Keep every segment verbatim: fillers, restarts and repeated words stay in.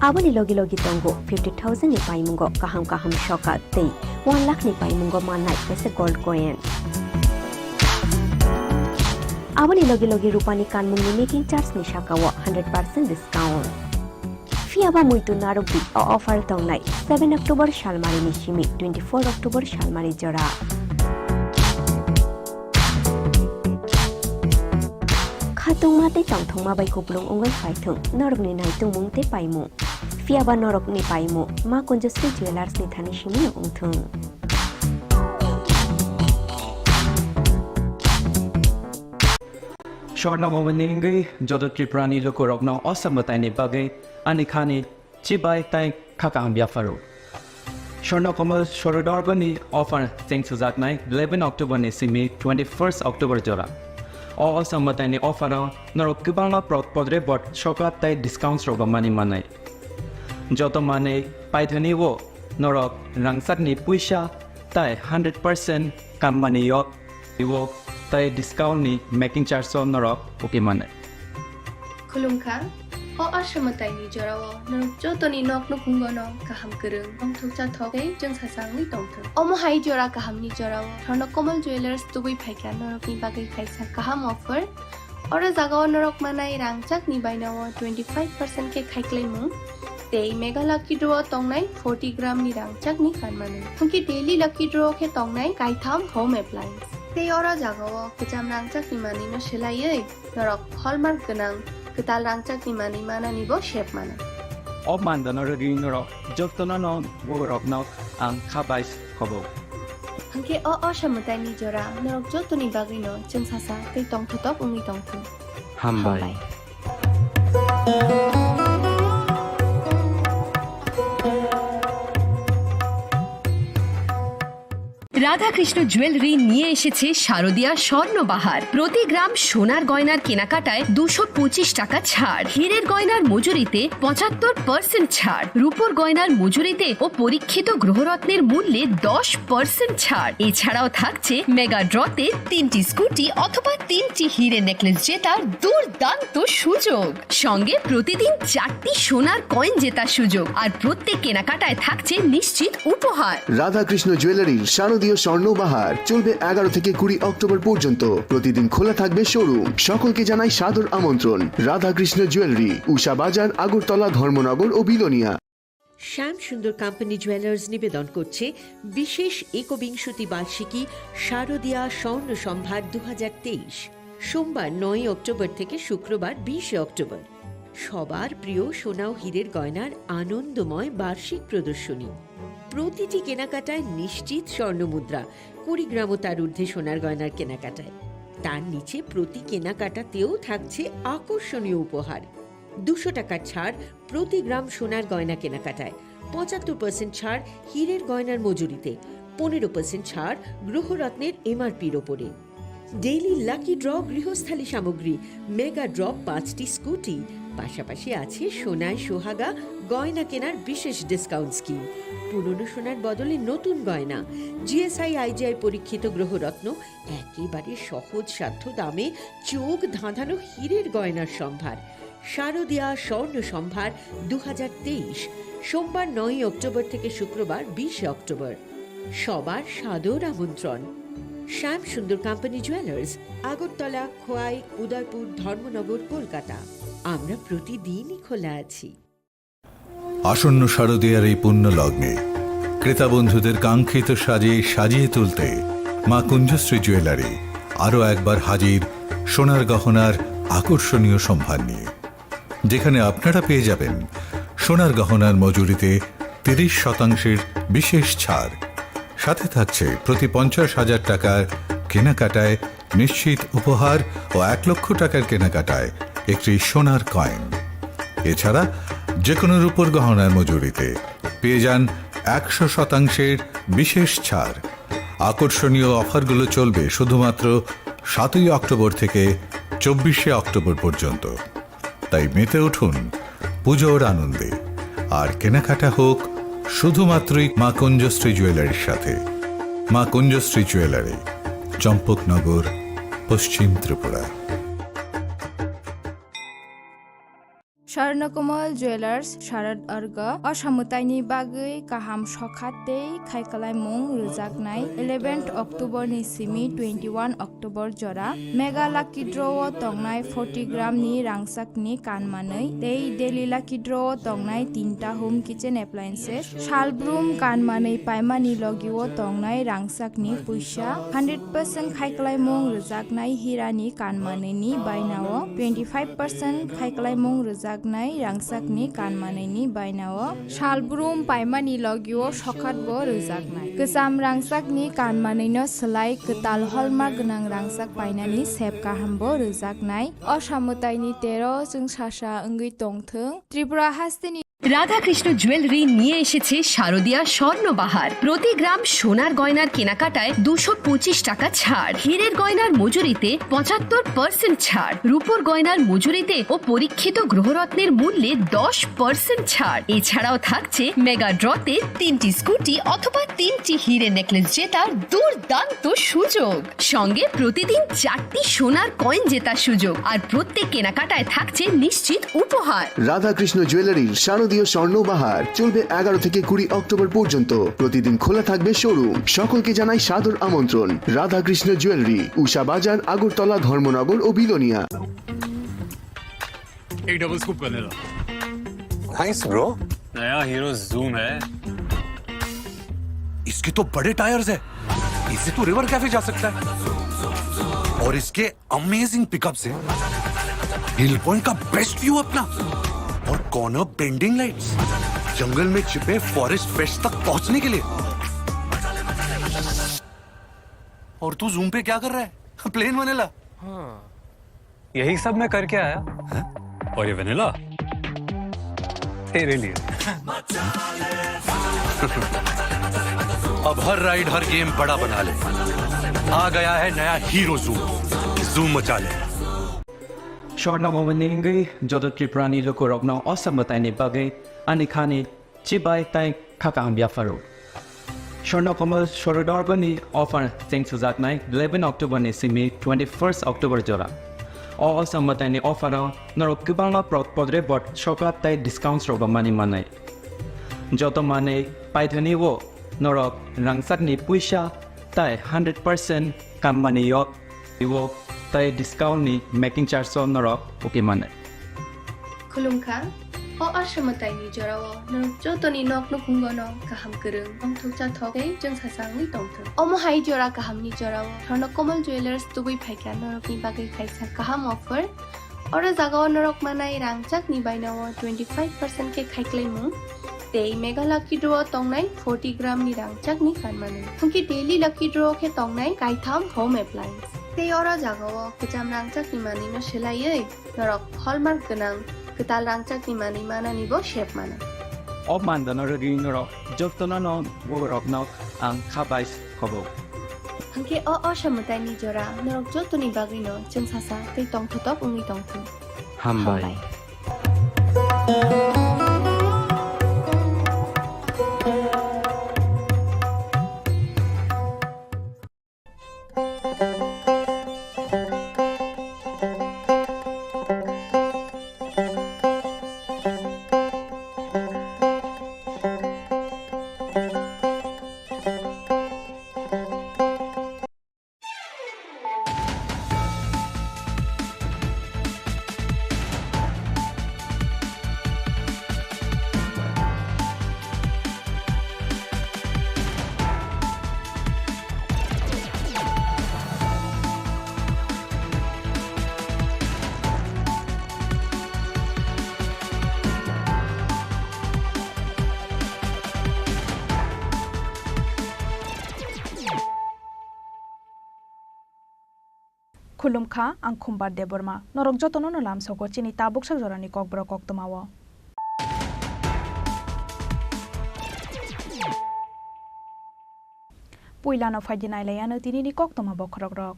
Aboni logi logi tongo fifty thousand ni paimungo kaham kaham sokat tei one lakh ni paimungo mannai kaisa gold coin. Aboni logi logi rupani kanmungni making charge ni sakao hundred percent discount. Phiya ba muitu narwkdi, o offer tongnai seven October salmari ni simi twenty four October salmari jora. Khatungma tei tongthokma bai kupulung wngwi phaithung norokni naitungmung tei paimung. Phiya ba norokni paimung Ma Kunjasri Jewellers ni thani simi wngthung. Swarna Bhavan ni wngwi joto Tripura ni lukurokno o samwtaini bagwi ani khani chibai tei kha kaham yapharo. Swarna Komal Sorodarba ni offer cheng sujaknai eleven October ni simi twenty first October jora. O, o samwtaini offer o norok kwbangma pro-, podre bot sokat tei discounts rok mani manai. Joto manwi paithani o norok rangchakni puisa tei hundred percent kammani yok, yok tei discount ni making charge o norok uki mane. Khulumkha, o aswmwtaini jorao norok jotoni nok nukhungo no kaham kwrwng, tongthok chathok tei chwngsasa wngwi tongthok. Omo hai jora kahamni jorao Swarna Komal Jewellers tubui phaikha norokni bagwi kaisa kaham offer. Oro jagao norok manai rangchakni bainao twenty five percent khe khaiklaimung tei Mega Lucky Draw o tongnai forty gram ni rangchakni kanmani. Hwnkhe Daily Lucky Draw o khe tongnai kaitham home appliance. Tei oro jagao kwcham rangchakni manwino swlaiwi norok hallmark gwnang kwtal rangchakni manwi manani bo sep mano. O mandano rwgwi norok jotono no borokno ang kha bai khobo. Hwnkhe o, o samwtaini jora norok jotoni bagwino chwngsasa tei tongthotok wngwi tongthung. Hambai. Hambai. Radhakrishna jewellery নিয়ে এসেছে শারদিয়া স্বর্ণবাহার। প্রতি গ্রাম সোনার গয়নার কেনাকাটায় দুশো পঁচিশ টাকা ছাড়, হীরের গয়নার মজুরিতে পঁচাত্তর পার্সেন্ট ছাড়, রূপোর গয়নার মজুরিতে ও পরীক্ষিত গ্রহরত্নের মূল্যে দশ পার্সেন্ট ছাড়। এছাড়াও থাকছে মেগা ড্রতে তিনটি স্কুটি অথবা তিনটি হিরে নেকলেস জেতার দুর্দান্ত সুযোগ। সঙ্গে প্রতিদিন চারটি সোনার কয়েন জেতার সুযোগ, আর প্রত্যেক কেনাকাটায় থাকছে নিশ্চিত উপহার। রাধাকৃষ্ণ জুয়েলারির শারদীয় স্বর্ণ বাহার চলবে এগারো থেকে কুড়ি অক্টোবর পর্যন্ত। প্রতিদিন খোলা থাকবে শোরুম। সকলকে জানাই সাদর আমন্ত্রণ। রাধাকৃষ্ণ জুয়েলারি, উষা বাজার, আগরতলা, ধর্মনগর ও বিলোনিয়া। শ্যাম সুন্দর কোম্পানি জুয়েলার্স নিবেদন করছে বিশেষ একবিংশতি বার্ষিকী শারদীয়া স্বর্ণ সম্ভার দু হাজার তেইশ, সোমবার নয়ই অক্টোবর থেকে শুক্রবার বিশে অক্টোবর। সবার প্রিয় সোনা ও হীরের গয়নার আনন্দময় বার্ষিক প্রদর্শনী। প্রতিটি কেনাকাটায় নিশ্চিত স্বর্ণ মুদ্রা, কুড়ি গ্রাম ও তার ঊর্ধ্বে সোনার গয়নার কেনাকাটায়। তার নিচে প্রতি কেনাকাটাতেও থাকছে আকর্ষণীয় উপহার। দুশো টাকার ছাড় প্রতি গ্রাম সোনার গয়না কেনাকাটায়, পঁচাত্তর পার্সেন্ট ছাড় হীরের গয়নার মজুরিতে, পনেরো পার্সেন্ট ছাড় গ্রহরত্নের এমআরপির ওপরে। ডেইলি লাকি ড্র গৃহস্থালী সামগ্রী, মেগা ড্র পাঁচটি স্কুটি, পাশাপাশি আছে সোনায় সোহাগা গয়না কেনার বিশেষ ডিসকাউন্ট স্কিম। পুরনো সোনার বদলে নতুন গয়না, জিএসআই আইজিআই পরীক্ষিত গ্রহরত্ন, একেবারে সহজসাধ্য দামে চোখ ধাঁধানো হীরের গয়নার সম্ভার। শারদীয়া স্বর্ণ সম্ভার দু হাজার তেইশ, সোমবার নয়ই অক্টোবর থেকে শুক্রবার বিশে অক্টোবর। সবার সাদর আমন্ত্রণ। শ্যাম সুন্দর কোম্পানি জুয়েলার্স, আগরতলা, খোয়াই, উদয়পুর, ধর্মনগর, কলকাতা। আমরা প্রতিদিনই খোলা আছি। আসন্ন শারদীয়ার এই পুণ্য লগ্নে ক্রেতা বন্ধুদের কাঙ্ক্ষিত সাজে সাজিয়ে তুলতে মা কুঞ্জশ্রী জুয়েলারি আরও একবার হাজির সোনার গহনার আকর্ষণীয় সম্ভার নিয়ে, যেখানে আপনারা পেয়ে যাবেন সোনার গহনার মজুরিতে তিরিশ শতাংশের বিশেষ ছাড়, সাথে থাকছে প্রতি পঞ্চাশ হাজার টাকার কেনাকাটায় নিশ্চিত উপহার ও এক লক্ষ টাকার কেনাকাটায় একটি সোনার কয়েন। এছাড়া যে কোনো রূপোর গহনার মজুরিতে পেয়ে যান একশো শতাংশের বিশেষ ছাড়। আকর্ষণীয় অফারগুলো চলবে শুধুমাত্র সাতই অক্টোবর থেকে চব্বিশে অক্টোবর পর্যন্ত। তাই মেতে উঠুন পুজোর আনন্দে, আর কেনাকাটা হোক শুধুমাত্রই মা কুঞ্জশ্রী জুয়েলারির সাথে। মা কুঞ্জশ্রী জুয়েলারি, চম্পকনগর, পশ্চিম Tripura. Swarnakomal Jewellers Sharad Arga o samwtaini bagwi kaham sokha tei khaikalaimung rwjaknai eleventh October ni simi twenty-one October jora Mega Lucky Draw o tongnai forty gram ni rangchak ni kanmanwi tei Daily Lucky Draw o tongnai tinta home kitchen appliances, salbrum kanmanwi paimani logi o tongnai rangchak ni puisa, hundred percent khaikalaimung rwjaknai hira ni kanmanwi ni baina o twenty five percent khaikalaimung rwjaknai rangchak ni kanmanwi ni baina o salbrum paimani logi o sokhat bo rwjaknai. Kwcham rangchak ni kanmanwi no swlai kwtal hallmark gwnang rangchak painani sep kaham bo rwjaknai. O samwtai ni tero chwng sasa wngwi tongthwng. Tripura haste ni Radhakrishna jewellery নিয়ে এসেছে শারদীয়া স্বর্ণবাহার। প্রতি গ্রাম সোনার গয়নার কেনাকাটায় দুশো পঁচিশ টাকা ছাড়, হীরের গয়নার মজুরিতে পঁচাত্তর পার্সেন্ট ছাড়, রূপোর গয়নার মজুরিতে ও পরীক্ষিত গ্রহরত্নের মূল্যে দশ পার্সেন্ট ছাড়। এছাড়াও থাকছে মেগা ড্রতে তিনটি স্কুটি অথবা তিনটি হিরে নেকলেস জেতার দুর্দান্ত সুযোগ। সঙ্গে প্রতিদিন চারটি সোনার কয়েন জেতার সুযোগ, আর প্রত্যেক কেনাকাটায় থাকছে নিশ্চিত উপহার। রাধাকৃষ্ণ জুয়েলারির শারদীয় স্বর্ণ বাহার চলবে এগারো থেকে কুড়ি অক্টোবর পর্যন্ত। প্রতিদিন খোলা থাকবে শোরুম। সকলকে জানাই সাদর আমন্ত্রণ। রাধাকৃষ্ণ জুয়েলারি, উষা বাজার, আগরতলা, ধর্মনগর ও বিলোনিয়া। एक double scoop vanilla. Thanks bro। नया हीरो जूम है। इसके तो बड़े टायर्स है, इससे तो रिवर कैफे जा सकता है। और इसके अमेजिंग पिकअप्स हैं, हिल पॉइंट का बेस्ट व्यू अपना, और कॉर्नर बेंडिंग लाइट्स, जंगल में छिपे फॉरेस्ट फ्रेश तक पहुंचने के लिए। और तू जूम पे क्या कर रहा है? Plain vanilla. हाँ। यही सब मैं करके आया। हैं? और ये वेनिला? तेरे लिए। अब हर राइड, हर गेम बड़ा बना ले। आ गया है नया हीरो जूम। जूम मचा ले। Short no moment ni wngwi joto Tripura ni lukurokno o samwtai ni bagwi ani khani chibai tai kha kaham yapharo. Swarnakomal Sharad Arga ni offer cheng sujaknai eleven October ni simi twenty first October jora. O o samwtai ni offer o norok kwbangma pod podre bot sokha tai discounts rok bo mani manai. Joto manwi paithani o norok rangchak ni puisa tai hundred percent kammani yok o tai discount ni making charge o norok uki mano. Khulumkha, o aswmwtai ni jora o norok joto ni nok nukhungo no kaham kwrwng tongthok chathok tei chwng sasa wngwi tongthok. Omo hai jora kaham ni jora o Swarnakomal Jewellers tubui phaikha norok ni bagwi kaisa kaham offer. Oro jaga o norok manai rangchak ni baina o twenty five percent khe khaiklaimung tei Mega Lucky Draw o tongnai forty gram ni rangchak ni kanmanwi. Hwnkhe Daily Lucky Draw o khe tongnai kaitham home appliance. Tei oro jaga o kwcham rangchak ni manwi no swlaiwi norok hallmark gwnang kwtal rangchak ni manwi manani bo sep mano. O mandano rwgwi norok jotono no borok no ang kha bai. Hobo. Hwnkhe o, o samwtai ni jora norok jotoni bagwi no chwng sasa tei tongthotok wngwi tongthung. Hambai. Hambai. Khulumkha, ang Khumbar Debbarma. Norok jotono no lamsogo chini tabuksa jorani kokborok koktwmao. Puilano phaidi nailaiano tinini koktwma bokhorokrok.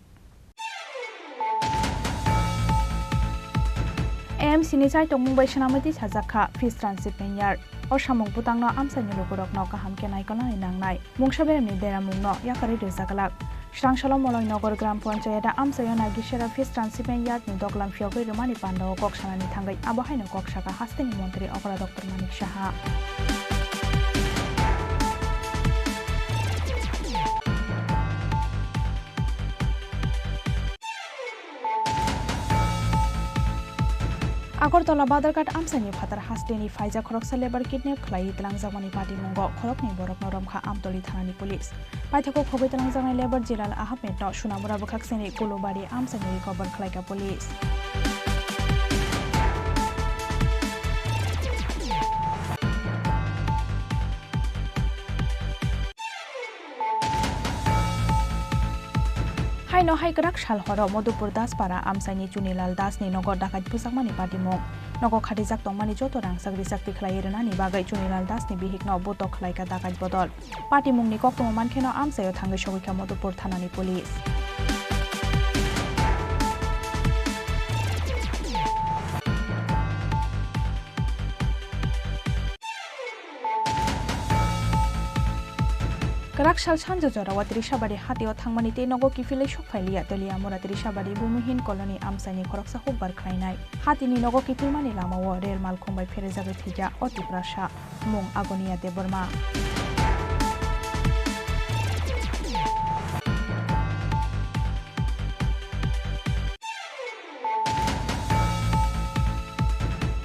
A M C ni chaitokmung bai swnamwi tisajak kha Fish Transit Lanyard. O samung bwtangno amchaini lukurokno kaham khe naikolnani nangnai. Mungsa beremni deramungno yakarwi rwjaglak. Srangsalo Moloi Nogor Gram Panchayat a amchaio Nagisara Fish Transshipment Yard ni doglam phiyogwi rwmani pandao kok sanani thangwi abo haino kok saka hasteni montri Okra Doctor Manik Saha. Agartala Badharghat amchaini phatar hasteni phaijak khoroksa labour kidnap khlaiwi twlangjakmani patimungo khoroknwi borokno romkha Amtoli thanani police. Paithago khogwi twlangjaknai labour Jilal Ahmedno Sunamura bwkhakseni Kulubari amchaini recover khlaikha police. Haino hai kwrak sal horo Madhupur Daspara amchaini Chunilal Dasni nogo dakat bwjakmani patimung. Nogo khatijak tongmani joto rangchak richak tikhlaiwi rwnani bagwi Chunilal Dasni bihikno botok khlaikha dakat bodol. Patimungni koktwma mankheno amchaio thangwi sogwikha Madhupur thanani police. Kwrak sal sanja jorao Trisabari hatio thangmani tei nogo kiphilwi sokphailiya Teliamura Trisabari Bhumihin Colony amchaini khoroksa hukbar khlainai. Hatini nogo kiphilmani lamao rel malkhung bai pherejagwi thwikha o Tiprasa mung Agonia Debbarma.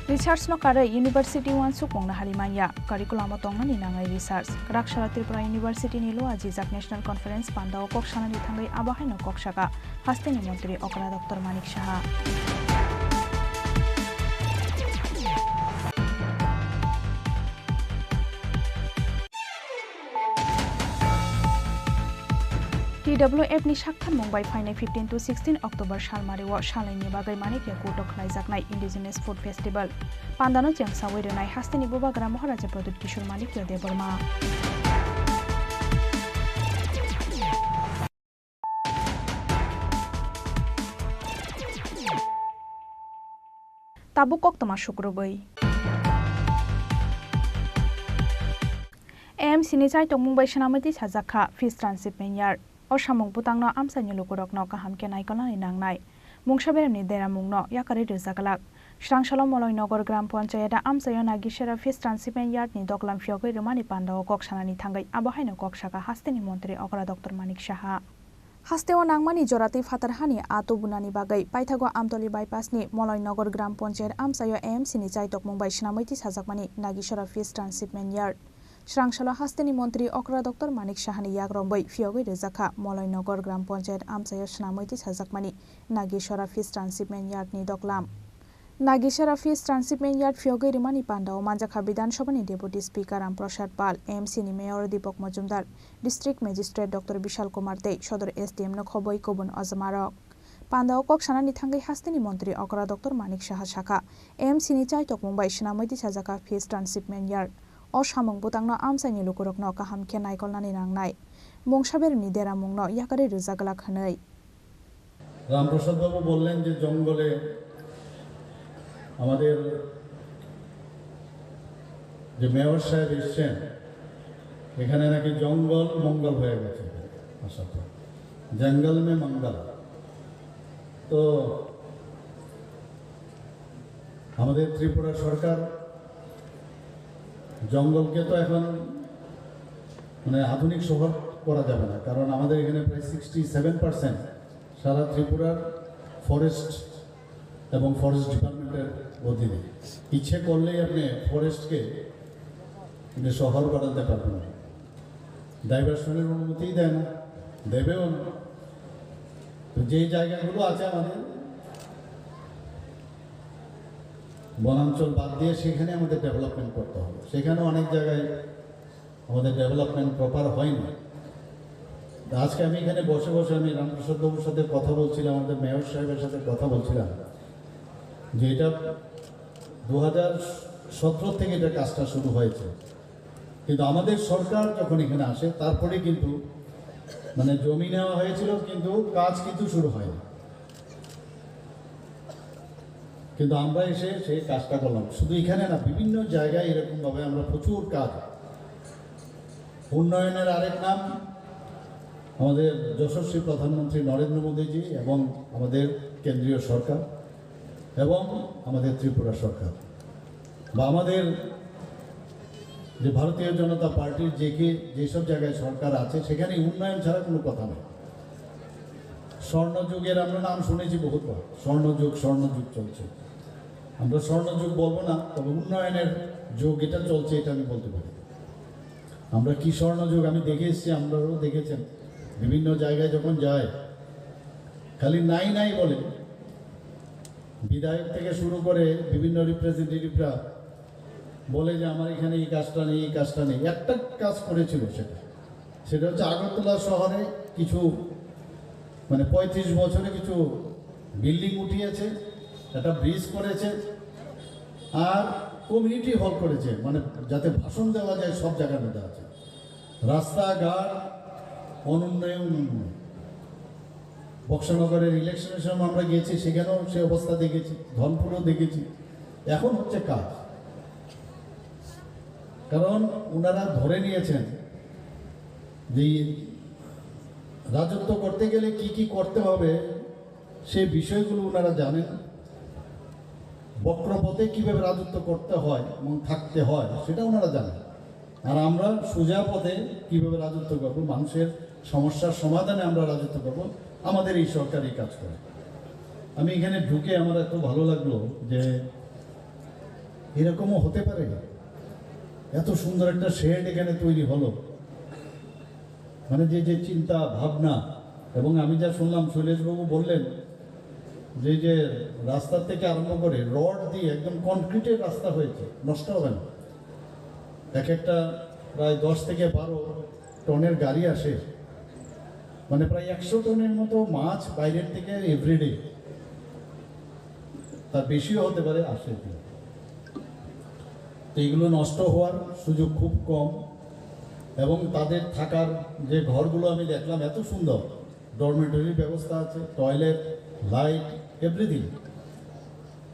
Research no karwi university uansukmung no hari manya, curriculum o tongnani nangnai research. Kwrak salo Tripura University ni Luajijak National Conference pandao kok sanani thangwi abo haino kok saka hasteni montri Okra Doctor Manik Saha. T W F ni saktharmung bai phainai fifteen to sixteen October salmario salaini bagwi Manikya Kutok khlaijaknai Indigenous Food Festival. Pandano chengsawi rwnai hasteni Bubagra Maharaja Pradyut Kishore Manikya Debbarma. Tabuk koktwma sukrubwi. A M C ni chaitokmung bai swnamwi twi sajak kha Fish Transshipment Yard. O samung bwtangno amchaini lukurokno kaham khe naikolnani nangnai. Mungsa beremni deramungno yakarwi rwjak glak. Srangsalo Moloi Nogor Gram Panchayat a amchaio Nagisara Fish Transshipment Yard ni doglam phiyogwi rwmani pandao kok sanani thangwi abo haino kok saka hasteni montri Okra Doctor Manik Saha. Hasteo nangmani joratwi phatar hani a tubunani bagwi paithago Amtoli bypass ni Moloi Nogor Gram Panchayat amchaio A M C ni chaitokmung bai swnamwi twi sajakmani Nagisara Fish Transshipment Yard. Srangsalo hasteni montri Okra Doctor Manik Sahani yak romwi phiyogwi rwjak kha Moloi Nogor Gram Panchayat amchaio swnamwi twi sajakmani Nagisara Fish Transshipment Yard ni doglam. Nagisara Fish Transshipment Yard phiyogwi rwmani pandao manjakha Bidhan Sabha ni Deputy Speaker Ram Prasad Pal, A M C ni Mayor Deepak Majumdar, District Magistrate Doctor Bishal Kumar tei Sodor S D M no khobwi kubun ojamarok. Pandao kok sanani thangwi hasteni montri Okra Doctor Manik Saha sakha, A M C ni chaitokmung bai swnamwi twi sajak kha Fish Transshipment Yard. O samung bwtangno amchaini lukurokno kaham khe naikolnani nangnai. Mungsa beremni deramungno yakarwi rwjak glak hwnwi. Ramprasad বাবু বললেন যে জঙ্গলে আমাদের যে মেয়র সাহেব এসছেন, এখানে নাকি জঙ্গল মঙ্গল হয়ে গেছে। আচ্ছা, আচ্ছা। জঙ্গল মে মঙ্গল। তো আমাদের ত্রিপুরা সরকার জঙ্গলকে তো এখন মানে আধুনিক শহর করা যাবে না, কারণ আমাদের এখানে প্রায় সিক্সটি সেভেন পার্সেন্ট সারা ত্রিপুরার ফরেস্ট এবং ফরেস্ট ডিপার্টমেন্টের অধীনে। ইচ্ছে করলেই আপনি ফরেস্টকে কিন্তু শহর বানাতে পারবেন না, ডাইভারশনের অনুমতিই দেয় না, দেবেও না। তো যেই জায়গাগুলো আছে আমাদের বনাঞ্চল বাদ দিয়ে, সেখানে আমাদের ডেভেলপমেন্ট করতে হবে। সেখানে অনেক জায়গায় আমাদের ডেভেলপমেন্ট প্রপার হয়নি। তা আজকে আমি এখানে বসে বসে আমি রামপ্রসাদ বাবুর সাথে কথা বলছিলাম, আমাদের মেয়র সাহেবের সাথে কথা বলছিলাম যে এটা দু হাজার সতেরো থেকে এটা কাজটা শুরু হয়েছে, কিন্তু আমাদের সরকার যখন এখানে আসে তারপরে কিন্তু মানে জমি নেওয়া হয়েছিল, কিন্তু কাজ কিন্তু শুরু হয়নি। কিন্তু আমরা এসে সেই কাজটা করলাম। শুধু এখানে না, বিভিন্ন জায়গায় এরকমভাবে আমরা প্রচুর কাজ। উন্নয়নের আরেক নাম আমাদের যশস্বী প্রধানমন্ত্রী নরেন্দ্র মোদীজি এবং আমাদের কেন্দ্রীয় সরকার এবং আমাদের ত্রিপুরা সরকার বা আমাদের যে ভারতীয় জনতা পার্টির যে কে যেসব জায়গায় সরকার আছে, সেখানে উন্নয়ন ছাড়া কোনো কথা নেই। স্বর্ণযুগের আমরা নাম শুনেছি বহুতবার, স্বর্ণযুগ, স্বর্ণযুগ চলছে। আমরা স্বর্ণযুগ বলবো না, তবে উন্নয়নের যুগ এটা চলছে, এটা আমি বলতে পারি। আমরা কি স্বর্ণযুগ আমি দেখে এসেছি, আপনারাও দেখেছেন। বিভিন্ন জায়গায় যখন যায়, খালি নাই নাই বলে। বিধায়ক থেকে শুরু করে বিভিন্ন রিপ্রেজেন্টেটিভরা বলে যে আমার এখানে এই কাজটা নেই, এই কাজটা নেই। একটা কাজ করেছিল সেটা, সেটা হচ্ছে আগরতলা শহরে কিছু, মানে, পঁয়ত্রিশ বছরে কিছু বিল্ডিং উঠিয়েছে, একটা ব্রিজ করেছে, আর কমিউনিটি হল করেছে, মানে, যাতে ভাষণ দেওয়া যায় সব জায়গার মধ্যে আছে। রাস্তাঘাট অনুন্নয়ন, অনুন্নয়ন। বক্সনগরের ইলেকশনের সময় আমরা গেছি, সেখানেও সে অবস্থা দেখেছি, ধনপুরেও দেখেছি। এখন হচ্ছে কাজ, কারণ ওনারা ধরে নিয়েছেন যে রাজত্ব করতে গেলে কি কি করতে হবে, সেই বিষয়গুলো ওনারা জানেন। বক্রপথে কিভাবে রাজত্ব করতে হয় এবং থাকতে হয়, সেটা ওনারা জানেন। আর আমরা সোজা পথে কিভাবে রাজত্ব করব, মানুষের সমস্যার সমাধানে আমরা রাজত্ব করব, আমাদের এই সরকার এই কাজ করে। আমি এখানে ঢুকে আমার এত ভালো লাগলো যে এরকমও হতে পারে, এত সুন্দর একটা শেড এখানে তৈরি হলো। মানে, যে যে চিন্তা ভাবনা, এবং আমি যা শুনলাম, শৈলেশবাবু বললেন যে, যে রাস্তা থেকে আরম্ভ করে রড দিয়ে একদম কংক্রিটের রাস্তা হয়েছে, নষ্ট হবে না। এক একটা প্রায় দশ থেকে বারো টনের গাড়ি আসে, মানে, প্রায় একশো টনের মতো মাছ বাইরের থেকে এভরিডে, তার বেশিও হতে পারে, আসে। তো এগুলো নষ্ট হওয়ার সুযোগ খুব কম, এবং তাদের থাকার যে ঘরগুলো আমি দেখলাম, এত সুন্দর, ডরমেটরির ব্যবস্থা আছে, টয়লেট, লাইট, এভরিথিং।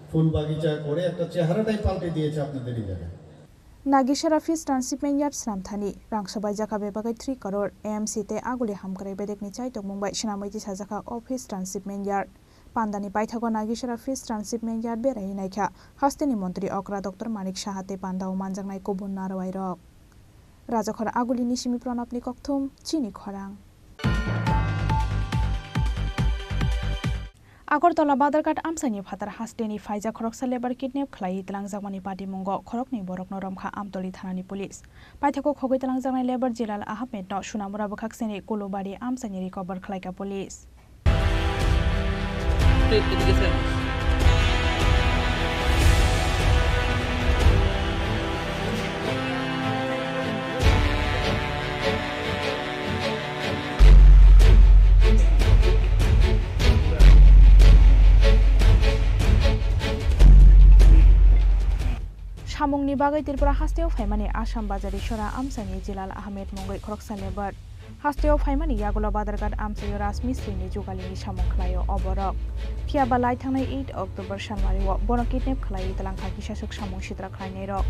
ফুল বাগিচা করে একটা চেহারাটাই পাল্টে দিয়েছে আপনাদের এই জায়গায়। Nagisara Fish Transshipment Yard swnamthani rang swbaijak kha bebagwi three crore, A M C tei aguli hamkrai bedekni chaitokmung bai swnamwi tisajak kha o Fish Transshipment Yard. Pandani paithago Nagisara Fish Transshipment Yard beraiwi naikha hasteni montri okra Doctor Manik Saha tei pandao manjaknai kubun narwai rok. Rajakhor agulini simi Pranabni kokthum, chini khorang. Agartala Badharghat amchaini phatar hasteni phaijak khoroksa lebar kidnap khlaiwi twlangjakmani patimungo khoroknwi borokno romkha Amtoli thanani police. Paithago khogwi twlangjaknai lebar Jilal Ahmed no Sunamura bwkhakseni Kulubari amchaini recover khlaikha police. Samungni bagwi Tripura hasteo phaimani Assam Bazari Sora amchaini Jilal Ahmed mungwi khoroksa lebar. Hasteo phaimani yagulo Badharghat amchaio Rajmistrini jugalini samung khlaio o borok. Phiyaba lai thangnai eight October sanwario bono kidnap khlaiwi twlangkha kisaswk samung sitra khlainairok.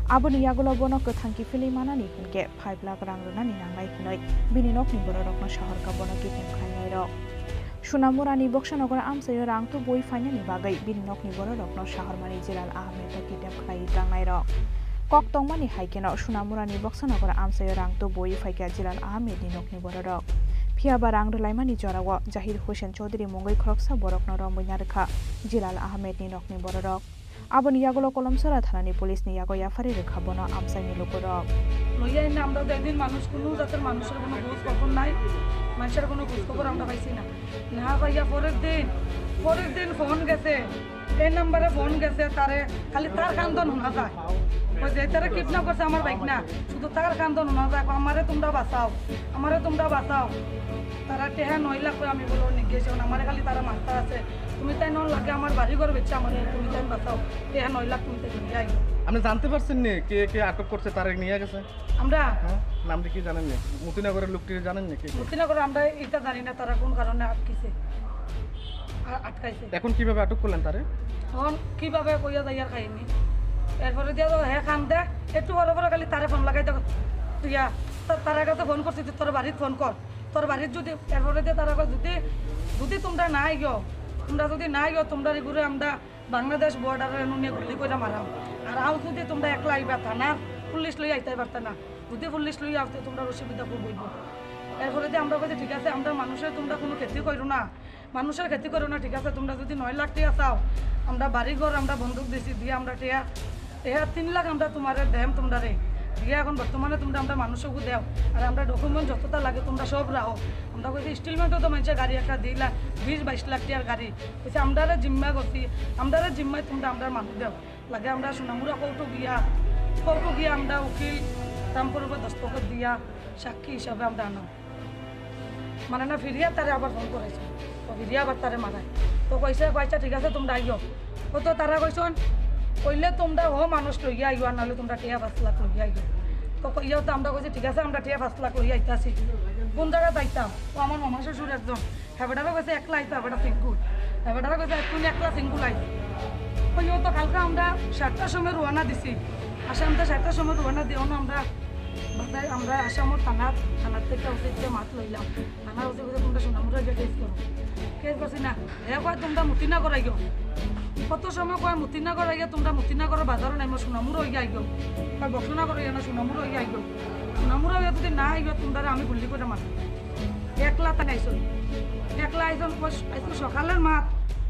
Aboni yagulo bono kwthang kiphilwi manani hinkhe five lakh rang rwnani nangnai hwnwi bini nokni bororokno saharkha bono kidnap khlainairok. Sunamurani Boksanagar amchaio rang tubui phainani bagwi bini nokni bororokno sahormani Jilal Ahmed no kidnap khlaiwi twlangnairok. Kok tongmani hai kheno Sunamurani Boksanagar amchaio rang tubui phaikha Jilal Ahmed ni nokni bororok. Phiyaba rang rwlaimani jorao Jahir Hussain Chaudhary mungwi khoroksa borokno romwi narwkha Jilal Ahmed ni nokni bororok. Aboni yagulo Kolomsora thanani police ni yago yaphari rwkha bono amchaini lukurok. লইয়া এনে আমরা তো একদিন মানুষ, কোনো জাতের মানুষের কোনো খোঁজ খবর নাই, মানুষের কোনো খোঁজ খবর আমরা পাইছি না। না পাইয়া পরের দিন, পরের দিন ফোন গেছে, এই নাম্বারে ফোন গেছে, তারে খালি তার কান্দন শোনা যায়। ওই যে তারা কিডন্যাপ করছে আমার বাইক না, শুধু তার কান্দন শোনা যায়, "আমারে তোমরা বাঁচাও, আমারে তোমরা বাঁচাও।" তারা টেহা নয় লাখ করে আমি বলো নিয়ে গেছে, আমারে খালি তারা মারতা আছে। তুমি তাই নন লাগে আমার বাড়ি ঘর বেচে আমার তুমি তাই বাঁচাও, এ নয় লাখ তুমি তাই নিয়ে আইও। আপনি জানতে পারছেন নি কে কে আটক করছে, তারে নিয়ে গেছে? আমরা হ্যাঁ? নামটা কি জানেন নি? মতিনগরের লোকটি জানেন নি কে কে? মতিনগর আমরা এটা জানি না তারা কোন কারণে আটকেছে, আ-, আটকাইছে। এখন কিভাবে আটক করলেন তারে? এখন কিভাবে কইয়া যাই আর খাইনি। এরপরে দিয়া তো হে কাম দে, একটু বড় বড় খালি তারে ফোন লাগাই দেখো, তুইয়া তা-, তার কাছে ফোন করছি, তুই তোর বাড়িত ফোন কর। তোর বাড়িত যদি, এরপরে যে তারা কয় যদি, যদি তোমরা না আইও, তোমরা যদি না আইও, তোমরা এগুলো আমরা বাংলাদেশ বর্ডারে নুনে গুলি করে মারাম। আর আও যদি তোমরা একলা আইবা, থানার পুলিশ লই আইতে পারতা না। যদি পুলিশ লই আসতে তোমরা অসুবিধা খুব হইব। এরপরে যে আমরা কইছি, "ঠিক আছে, আমরা মানুষের তোমরা কোনো ক্ষতি করো না, মানুষের ক্ষতি করো না, ঠিক আছে, তোমরা যদি নয় লাখ টিয়া চাও, আমরা বাড়ি ঘর, আমরা বন্দুক দিছি, দিয়ে আমরা টিয়া, টিয়া তিন লাখ আমরা তোমারে দেম, তোমরা রে, দিয়ে এখন বর্তমানে তোমরা আমরা মানুষকে দেও, আর আমরা ডকুমেন্ট যতটা লাগে তোমরা সব রাখো।" আমরা কইছি, "ইনস্টলমেন্টও তো মানুষের গাড়ি একটা দিলা, বিশ বাইশ লাখ টিয়ার গাড়ি।" কইছে, "আমরারে জিম্মা করছি, আমরারে জিম্মায় তোমরা আমরার মানুষ দেও।" লাগে আমরা সোনামুড়া কোর্টো গিয়া, কোর্টো গিয়া আমরা উকিল তামপুর উপর দস্তখত দিয়া সাক্ষী হিসাবে আমরা আনাম। মানে না ফিরিয়া তারে আবার ফোন করেছে, তো ফিরিয়া আবার তারে মারায়। তো কইছে, "কইছে ঠিক আছে, তোমরা আইও।" ও তো তারা কইছন, "কইলে তোমরা ও মানুষ লইয়া আইও, আর নাহলে তোমরা টিয়া পাঁচ লাখ লইয়া আইও।" তো কইয়াও তো আমরা কইছি, "ঠিক আছে, আমরা টিয়া পাঁচ লাখ লইয়া আইতাছি।" কোন জায়গা যাইতাম? ও আমার মামা শ্বশুর একজন, হেবেটারও গেছে একলা আইতো, হেবেটা সিঙ্গুল। হেবেটারও গেছে এখন একলা সিঙ্গুল আইতো। ওই ও তো কালকে আমরা সাতটার সময় রওনা দিছি। আসাম তো সাতটার সময় রওনা দিয়ে অন্য আমরা বাসায় আমরা আসামর থানার, থানার থেকে ওসিতে মাত লইলাম। থানার ওসি বলে, "তোমরা সোনামুড়া গিয়ে কেস করো।" কেস করছি না। এ কয়, "তোমরা মতিনগর আইও।" কত সময় কয়, "মতিনগর আইও, তোমরা মতিনগর বাজারও নাই, সোনামুড়া হইয়া আইও।" কয়, "বক্সনগর হইয়া না, সোনামুড়া হইয়া আইও। সোনামুড়া হইয়া যদি না আইও, তোমরা আমি গুল্লি করে মারবো।" একলা তাই আইসো, একলা আইসো, কইস-, আইসো সকালের মাত,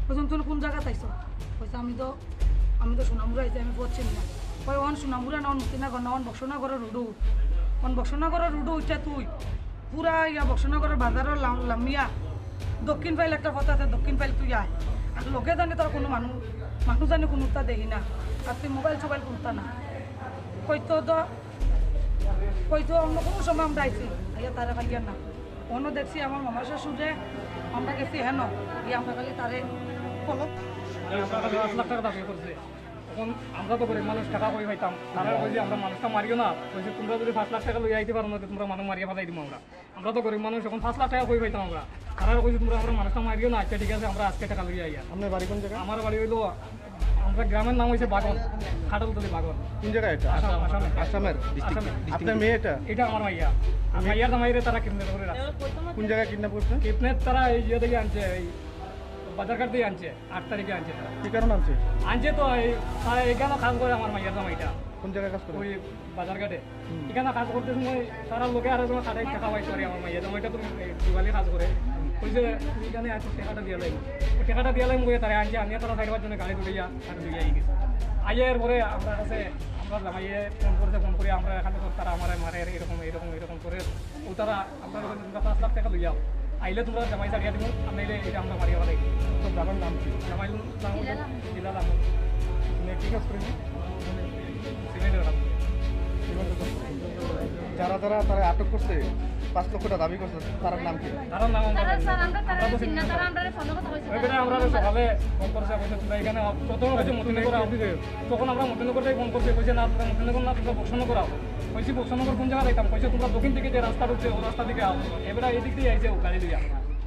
কইসন, "তুমি কোন জায়গা আইসো?" কইসে, "আমি তো, আমি তো সোনামুড়া আইসি, আমি পড়ছি না।" কই, "অন সোনামুড়া না, অন মুক্তিনগর না, অন বক্সনগরের রুডু, অন বক্সনগরের রুডু উঠে তুই পুরা ইয়া বক্সনগরের বাজারও লাম-, লামিয়া দক্ষিণ ফাইল একটা পথ আছে, দক্ষিণ ফাইল তুই আয়।" আর লগে জানি তোর কোনো মানুষ, মানুষ জানি কোনোটা দেখি না, আর তুই মোবাইল সোবাইল কোনটা না, কইতো তো কইতো অন্য কোনো সময় আমরা আইছি, আইয়া তারা পাইয়ার না। অন্য দেখছি আমার মামা শ্বশুরে, আমরা গেছি হেন, গিয়ে আমরা খালি তারে কলক। আমরা খালি পাঁচ লাখ টাকা দাবি করছে। এখন আমরা তো গরিব মানুষ, টাকা কই পাইতাম? তারা কইছে, "আমরা মানুষটা মারিও না।" কইছে, "তোমরা যদি পাঁচ লাখ টাকা লইয়া আইতে পারো না, তো তোমরা মানুষ মারিয়া ফেলাই দিবো আমরা।" আমরা তো গরিব মানুষ, এখন পাঁচ লাখ টাকা কই পাইতাম আমরা? তারা কইছে, "তোমরা আমরা মানুষটা মারিও না, আচ্ছা ঠিক আছে, আমরা আজকে টাকা লইয়া আইয়া।" আপনার বাড়ি কোন জায়গা? আমার বাড়ি হইলো, আমরা গ্রামের নাম হইছে বাগন, খাটলতলি বাগন। কোন জায়গা এটা? আসাম, আসামে। আসামের? আসামে। আপনার মেয়ে এটা? এটা আমার মাইয়া। আর মাইয়ার জামাইরে তারা কিডন্যাপ করে রাখছে। কোন জায়গায় কিডন্যাপ করছে? কিডন্যাপ তারা এই ইয়ে থেকে আনছে, এই বাজারঘাট থেকে আনছে, আট তারিখে আনছে তারা। কি কারণে আনছে? আনছে তো এই, তারা এখানে কাজ করে আমার মাইয়ার জামাইটা। কোন জায়গায় কাজ করে? ওই বাজারঘাটে। হুম। এখানে কাজ করতে সময় তারা লোকে আরো জনে খাটাই টাকা পাইছে আর আমার মাইয়া জামাইটা তো দিওয়ালি কাজ করে। কইছে, "তুই এখানে আছিস, টাকাটা দিয়া লাইম।" ওই টাকাটা দিয়া লাইম কইয়া তারা আনছে, আনিয়া তারা সাইড জন্য গাড়ি তুলিয়া আর তুলিয়া আই গেছে। আইয়া এরপরে আমরা কাছে, আমরা জামাইয়ে ফোন করছে, ফোন করে আমরা এখানে তো তারা আমার মারে এরকম, এরকম, এরকম করে। ও তারা আমরা যখন তোমরা পাঁচ লাখ টাকা লইয়া আইলে তোমরা জামাই ছাড়িয়া দিব, আর নাইলে এটা আমরা মারিয়া ফেলাই। তো জামাইর নাম কি? জামাইর নাম হলো বিলাল আহমদ। বিলাল আহমদ। তুমি কি কাজ করে? সিমেন্টের কাজ করে। সিমেন্টের কাজ করে। যারা যারা তারা আটক করছে, পাঁচ লক্ষ টাকা দাবি করছে, তার নাম কি? তার নাম আমরা তারা জানি না। স্যার, আমরা তারা আমরা তো চিনি না, তারা আমরা ফোনে কথা কইছে। ওই বেটা আমরা সকালে ফোন করছে, কইছে, "তোমরা এখানে আও।" প্রথমে কইছে, "মতিনগর আও।" তখন আমরা মতিনগর থেকে ফোন করছি, কইছে, "না, তোমরা মতিনগর না, তোমরা বক্সনগর আও।" কইছি, "বক্সনগর কোন জায়গা যাইতাম?" কইছে, "তোমরা দক্ষিণ দিকে যে রাস্তা ঢুকছে, ও রাস্তা দিকে আও।" এবারে এই দিক দিয়ে আইছে ও গাড়ি লইয়া।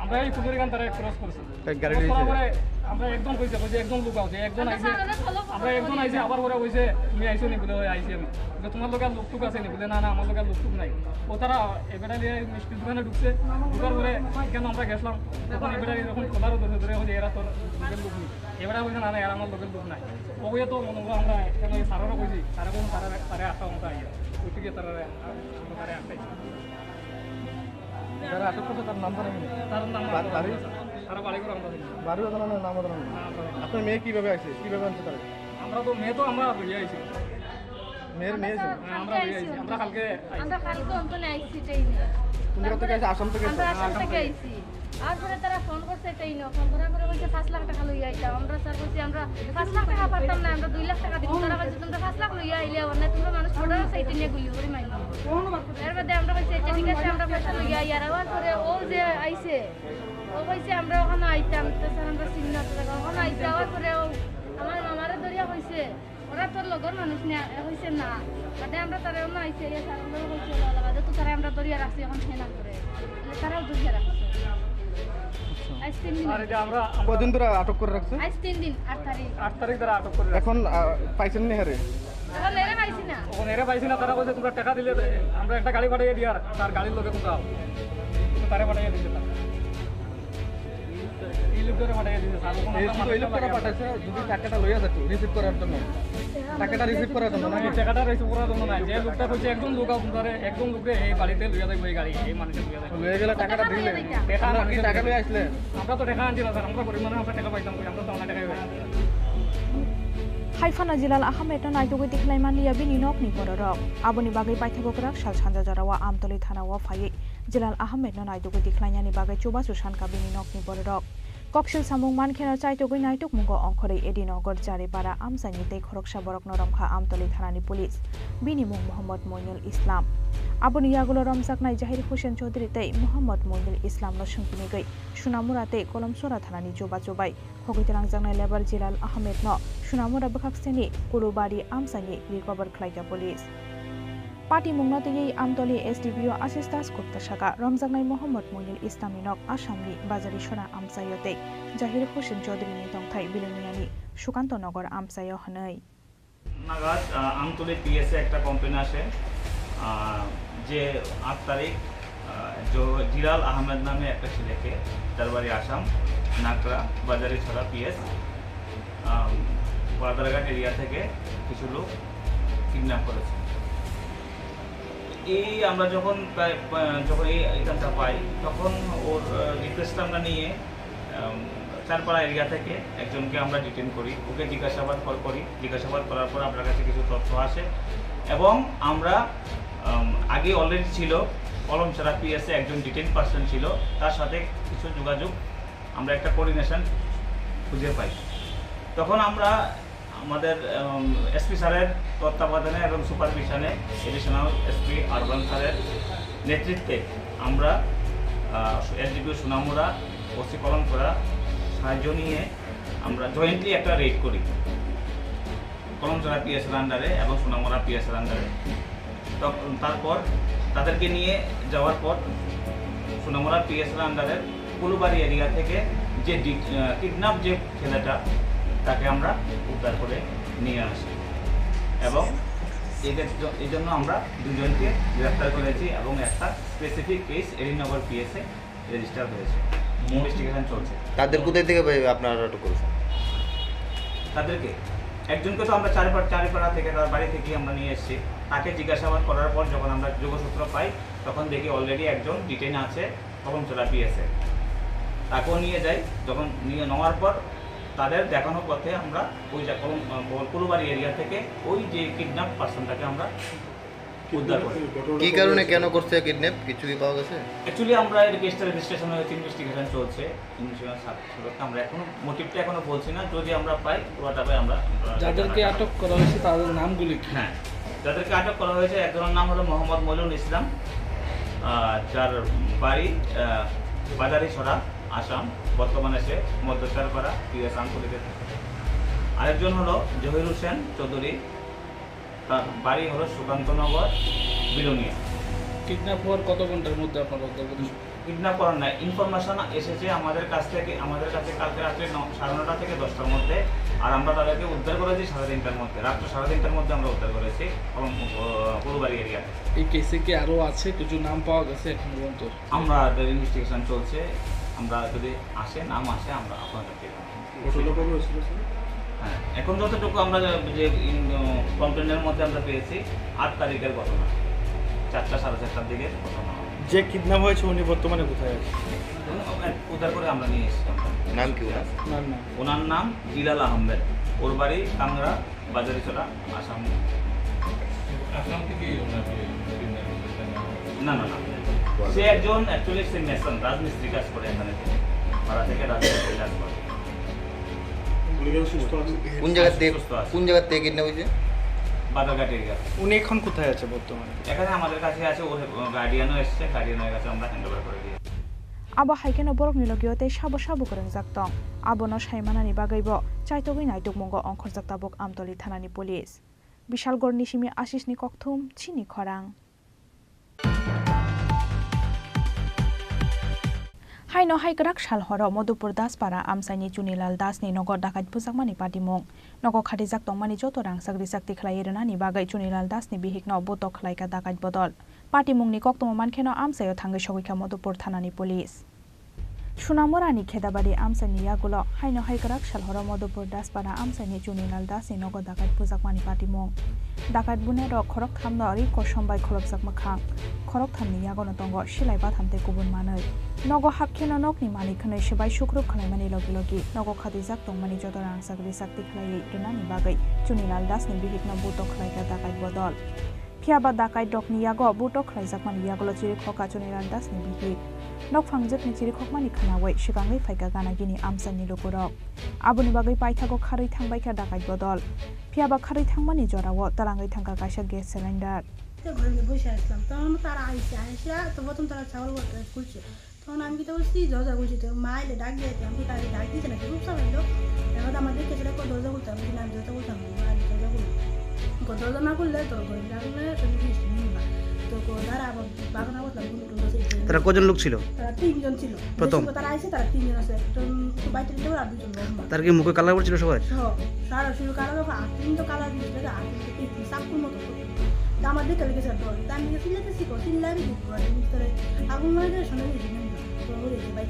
আমরা এই ফুলবাড়ি গান তারা ক্রস করছি। এই গাড়ি ক্রস করার লইছে। পরে আমরা একজন কইছে, কইছে, "একজন লোক আও, যে একজন আমরা আইছে।" স্যাররে ফলো করতে আমরা একজন করি। আইছে, আবার ওরা কইছে, "তুমি আইছো নি?" বলে, "ওই আইছি আমি।" বলে, "তোমার লগে আর লোক টুক আছে নি?" বলে, "না, না, আমার লগে আর লোক টুক নাই।" ও তারা এবারে লিয়ে মিষ্টির দোকানে ঢুকছে, ঢুকার পরে কেন আমরা গেছিলাম, তখন এবারে এরকম খোলারও ধরে ধরে, "ওই যে এরা তোর লোকের লোক নি।" এবারে বলছে, "না, না, এরা আমার লোকের লোক নাই।" ও কইয়া তো মনে করো আমরা এখানে স্যারেরও কইছি, স্যারে বলুন, "তারা, তারা আটটা মতো আইয়া।" ওই থেকে তারা, আমরা তারা আটটাই। যারা আটক করছে তার নাম জানেন? তার নাম বা-, বাড়ি? তারা বাড়ি করে আমরা জানি। বাড়িও জানা না, নামও জানা না। নাম জানি না। আপনার মেয়ে কিভাবে আছে? কিভাবে আনছে তারা? আমরা তো, মেয়ে তো আমরা লইয়া আইছি। মেয়ের মেয়ে আছে? হ্যাঁ, আমরা লইয়া আইছি। আমরা কালকে আইছি। আমরা কালকে অন্তনে আইছি ট্রেনে। কোন জায়গা থেকে আইছে? আসাম থেকে আইছে? আমরা আসাম থেকে আইছি। আর পরে তারা ফোন করছে ট্রেনে, ফোন করার পরে বলছে, "পাঁচ লাখ টাকা লইয়া আইতাম।" আমরা স্যার কইছি, "আমরা পাঁচ লাখ টাকা পারতাম না, আমরা দুই লাখ টাকা দিব।" তারা কইছে, "তোমরা পাঁচ লাখ লইয়া আইলে আবার না, তোমরা মানুষ বর্ডার সাইডে নিয়ে গুলি করে মারবো।" এর বাদে আমরা কইছি, "আচ্ছা, ঠিক আছে, আমরা পয়সা লইয়া আইয়ার।" আবার পরে ও যে আইছে, ও কইছে, "আমরা ওখানে আইতাম।" তো স্যার, আমরা চিনি না তো জায়গা। ওখানে আইছে, আবার পরে ও আমার মামারে ধরিয়া কইছে, "ওরা তোর লগর মানুষ না?" এ কইছে, "না।" বাদে আমরা তারা অন্য আইছে, ইয়া স্যার, আমরা কইছে, "ওলা, ওলা।" বাদে তো তারা আমরা ধরিয়া রাখছি, এখন সে না করে। মানে তারাও ধরিয়া রাখছে। আইজ তিন দিন। আর এটা আমরা, আমরা কদিন ধরে আটক করে রাখছে? আইজ তিন দিন, আট তারিখ। আট তারিখ ধরে আটক করে রাখছে। এখন, আহ, পাইছেন নি হারে? এখন এরে পাইছি না। এখন এরে পাইছি না, তারা কইছে, "তোমরা টাকা দিলে আমরা একটা গাড়ি পাঠিয়ে দিই, আর তার গাড়ির লগে তোমরা আও।" তারে পাঠাইয়া দিছে তারা। এই লোকটারে পাঠাইয়া দিছে, স্যার। এই শুধু এই লোকটারে পাঠাইছে, যদি টাকাটা লইয়া যেত, রিসিভ করার জন্য। টাকাটা রিসিভ করার জন্য, নাকি? টাকাটা রিসিভ করার জন্য না। যে লোকটা কইছে, একজন লোক আপনারে, একজন লোকে এই বাড়িতে লইয়া যাইবো, এই গাড়ি, এই মানুষের লইয়া যাইবো। লইয়া গেলে টাকাটা দিলে? টাকা আমরা কি টাকা লইয়া আসলে? আমরা তো টাকা আনছি না, স্যার। আমরা গরিব মানুষ, আমরা টাকা পাইতাম কই? আমরা তো আমরা টাকা পাই। Hai phano Jilal Ahmedno naitugwi tikhlaimani ya bini nokni bororok. Aboni bagwi paithago kwrak sal sanja jorao Amtoli thanao phaiwi Jilal Ahmedno naitugwi tikhlainani bagwi chubachu sankha bini nokni bororok. Koksil samung mankheno chaitugwi naitukmungo ongkhorwi Edinogar Jaripara amchaini tei khoroksa borokno romkha Amtoli thanani police. Bini mung Mohammad Moinul Islam. Aboni yagulo romjaknai Jahir Hussain Chaudhary tei Mohammad Moinul Islamno swngchinigwi Sunamura tei Kolomsora thanani chubachu bai khogwi twlangjaknai lebar Jilal Ahmedno Sunamura bwkhakseni Kulubari amchaini recover khlaikha police. Patimungno twiwi Amtoli S D P O Ashish Das Gupta sakha, romjaknai Mohammad Moinul Islamni nok Assamni Bajarisora amchaio tei Jahir Hussain Chaudharyni tongthai Biloniani Sukanto Nagar amchaio hwnwi. নাগাদ, আহ, আমতলী পিএসএ একটা কমপ্লেন আসে, আহ, যে আট তারিখ, আহ, জ-, জিলাল আহমেদ নামে একটা ছেলেকে, তার বাড়ি আসাম, নাকড়া, বাজারিছড়া পিএস, আম, বাদারঘাট এরিয়া থেকে কিছু লোক কিডন্যাপ করেছে। এই আমরা যখন প্রায়, আহ, যখন এই এখানটা পাই, তখন ওর, আহ, ডিটেলসটা আমরা নিয়ে আম, চারপাড়া এরিয়া থেকে একজনকে আমরা ডিটেইন করি, ওকে জিজ্ঞাসাবাদ কর-, করি। জিজ্ঞাসাবাদ করার পর আপনার কাছে কিছু তথ্য আসে এবং আমরা, আম, আগে অলরেডি ছিল, কলমছড়া পিএসএ একজন ডিটেইন পারসন ছিল, তার সাথে কিছু যোগাযোগ, আমরা একটা কোঅর্ডিনেশন খুঁজে পাই। তখন আমরা আমাদের, উম, এসপি স্যারের তত্ত্বাবধানে এবং সুপারভিশনে এডিশনাল এসপি আরবান স্যারের নেতৃত্বে আমরা, আহ, এসডিপিও সোনামুড়া, ওসি কলমছড়া সাহায্য নিয়ে আমরা জয়েন্টলি একটা রেড করি কলমছড়া পিএসএর আন্ডারে এবং সোনামুড়া পিএসএর আন্ডারে। তখন তারপর তাদেরকে নিয়ে যাওয়ার পর সোনামুড়া পিএসএর আন্ডারের কুলুবাড়ি এরিয়া থেকে যে ডি-, আহ, কিডন্যাপ যে ছেলেটা, তাকে আমরা উদ্ধার করে নিয়ে আসি এবং এদের জ-, এই জন্য আমরা দুজনকে গ্রেপ্তার করেছি এবং একটা স্পেসিফিক কেস এডিনগর পিএসএ রেজিস্টার হয়েছে, ইনভেস্টিগেশন চলছে। তাদের কোথায় থেকে ভাই আপনারা আটক করেছেন? তাদেরকে, একজনকে তো আমরা চারিপাড়া, চারিপাড়া থেকে, তার বাড়ি থেকে আমরা নিয়ে এসেছি। তাকে জিজ্ঞাসাবাদ করার পর যখন আমরা যোগসূত্র পাই, তখন দেখি অলরেডি একজন ডিটেইন আছে কলমছড়া পিএসএ। তাকেও নিয়ে যাই। যখন নিয়ে নেওয়ার পর তাদের দেখানো পথে আমরা ওই যে কলম-, আহ, কুলুবাড়ি এরিয়া থেকে ওই যে কিডন্যাপ পার্সনটাকে আমরা উদ্ধার করে। কি কারণে, কেন করছে কিডন্যাপ, কিছু কি পাওয়া গেছে? অ্যাকচুয়ালি আমরা এর কেসটা রেজিস্ট্রেশন হয়েছে, ইনভেস্টিগেশন চলছে। ইনভেস্টিগেশন সাপেক্ষে আমরা এখনো মোটিভটা এখনো বলছি না, যদি আমরা পাই পুরোটা পাই আমরা, আমরা যাদেরকে জানাবো। আটক করা হয়েছে তাদের নামগুলি কি? হ্যাঁ, যাদেরকে আটক করা হয়েছে একজনের নাম হলো মোহাম্মদ মইনুল ইসলাম, আহ, যার বাড়ি, আহ, বাজারিছড়া, আসাম। বর্তমানে সে মধ্যচারপাড়া পিএস আঞ্চলিকে থাকে। আরেকজন হলো জহির হোসেন চৌধুরী, তার বাড়ি হলো সুকান্তনগর, বিলোনিয়া। কিডন্যাপ হওয়ার কত ঘন্টার মধ্যে আপনারা উদ্ধার করেন? কিডন্যাপ করার না, ইনফরমেশন এসেছে আমাদের কাছ থেকে, আমাদের কাছে কালকে রাত্রে ন-, সাড়ে নটা থেকে দশটার মধ্যে, আর আমরা তাদেরকে উদ্ধার করেছি সাড়ে তিনটার মধ্যে, রাত্রে সাড়ে তিনটার মধ্যে আমরা উদ্ধার করেছি এবং, আহ, কুলুবাড়ি এরিয়া। এই কেসে কি আরো আছে, কিছু নাম পাওয়া গেছে এখন পর্যন্ত? আমরা ইনভেস্টিগেশন চলছে, আমরা যদি আসে, নাম আসে, আমরা আপনাদেরকে জানাবো। ঘটনা কবে হয়েছিল, স্যার? হ্যাঁ, এখন যতটুকু আমরা যে, যে, ইন, কমপ্লেনের মধ্যে আমরা পেয়েছি, আট তারিখের ঘটনা, চারটা, সাড়ে চারটার দিকে ঘটনা হয়। যে কিডন্যাপ হয়েছে, উনি বর্তমানে কোথায় আছেন? উনি, উদ্ধার করে আমরা নিয়ে এসেছি আমরা। নাম কি ওনার? নাম, নাম। ওনার নাম জিলাল আহমেদ, ওর বাড়ি কাংড়া, বাজারিছড়া, আসাম। আসাম থেকেই ওনাকে কিডন্যাপ করেছে? না, না, না। সে একজন, অ্যাকচুয়ালি সে মেসন, রাজমিস্ত্রি কাজ করে এখানে। ভাড়া থেকে রাজমিস্ত্রি কাজ করে। উনি কি সুস্থ আছেন? কোন জায়গা থেকে, সুস্থ আছে। কোন জায়গা থেকে কিডন্যাপ হয়েছে? বাজারঘাট এরিয়া। উনি এখন কোথায় আছে বর্তমানে? এখানে আমাদের কাছে আছে, ওর গার্ডিয়ানও এসছে, গার্ডিয়ানের কাছে আমরা হ্যান্ড ওভার করে দিয়েছি। Abo hai kheno borokni logio tei sabo sabo kwrwngjak tong. Abono sai manani bagwibo chaitogwi naitukmungo ongkhorjak tabuk Amtoli thanani police. Bishalgarhni simi Ashishni kokthum, chini khorang. Haino hai kwrak sal horo Madhupur Daspara amchaini Chunilal Dasni nogo dakait bwjakmani patimung. Nogo khatijak tongmani joto rangchak richak tikhlaiwi rwnani bagwi Chunilal Dasni bihikno botok khlaikha dakait bodol. Patimungni koktwma mankheno amchaio thangwi sogwikha Madhupur thanani police. Sunamurani Khedabari amchaini yagulo haino hai kwrak sal horo Madhupur Daspara amchaini Chunilal Dasni nogo dakait bujakmani patimung. Dakait bunairok khorokthamno ri kosom bai kholopjak mwkhang, khorokthamni yagono tongo silai batham tei kubun manwi. Nogo hapkheno nokni malik hwnwi swbai sukrup khwlaimani logi logi nogo khatijak tongmani joto rangchak rijak tikhlaiwi rwnani bagwi Chunilal Dasni bihikno buto khwlaikha dakait bodol. Phiya ba dakait rokni yago buto khlaijakmani yagulo chirikhokha Chunilal Dasni bihik. Nokphang jwkni chirikhokmani khwnawi swkangwi phaikha gana gini amchaini lukurok. Aboni bagwi paithago kharwi thangbaikha dakait bodol. Phiya ba kharwi thangmani jorao twlangwi thangkha kaisa gas cylinder. তো ঘরে বসে আসলাম, তখন তারা আইসে, আইসে তো প্রথম তারা ছাগল গরুটা খুলছে। তখন আমি কিতা করছি, দরজা খুলছি, তো মা এলে ডাক দিয়ে, আমি তাকে ডাক দিয়েছে নাকি, খুব সামান্য। এখন আমার দেখে সেটা করে দরজা খুলতে, আমি বলছি, "না, আমি দরজা খুলতাম না, মা, আমি দরজা খুলবো।" ও দরজা না খুললে তোর ঘরে ডাকলে তুমি জিনিস নিয়ে নিবা। তো কো-, তারা আবার বাগানা করলাম, কোনো টোটো সেই জন্য। তারা কজন লোক ছিল? তারা তিনজন ছিল। প্রথম? বেশি তারা আইসে, তারা তিনজন আছে। একজন তো বাইরে নিতে পারে, আর দুজন বহন। তার কি মুখে কালা পড়ছিল সবার? সব, সারা শুরু কালা, আর তিন তো কালা জিনিস লাগে, আর তিন তো তিন, চাকুর মতো। তো আমার দেখে লেগেছে ডর। তো আমি গেছি, লেগেছি, কো, চিল্লাবি কি করে? আমি ভিতরে আগুন লাগে, শুনে গেছি, আমি তো হয়ে গেছে বাইক।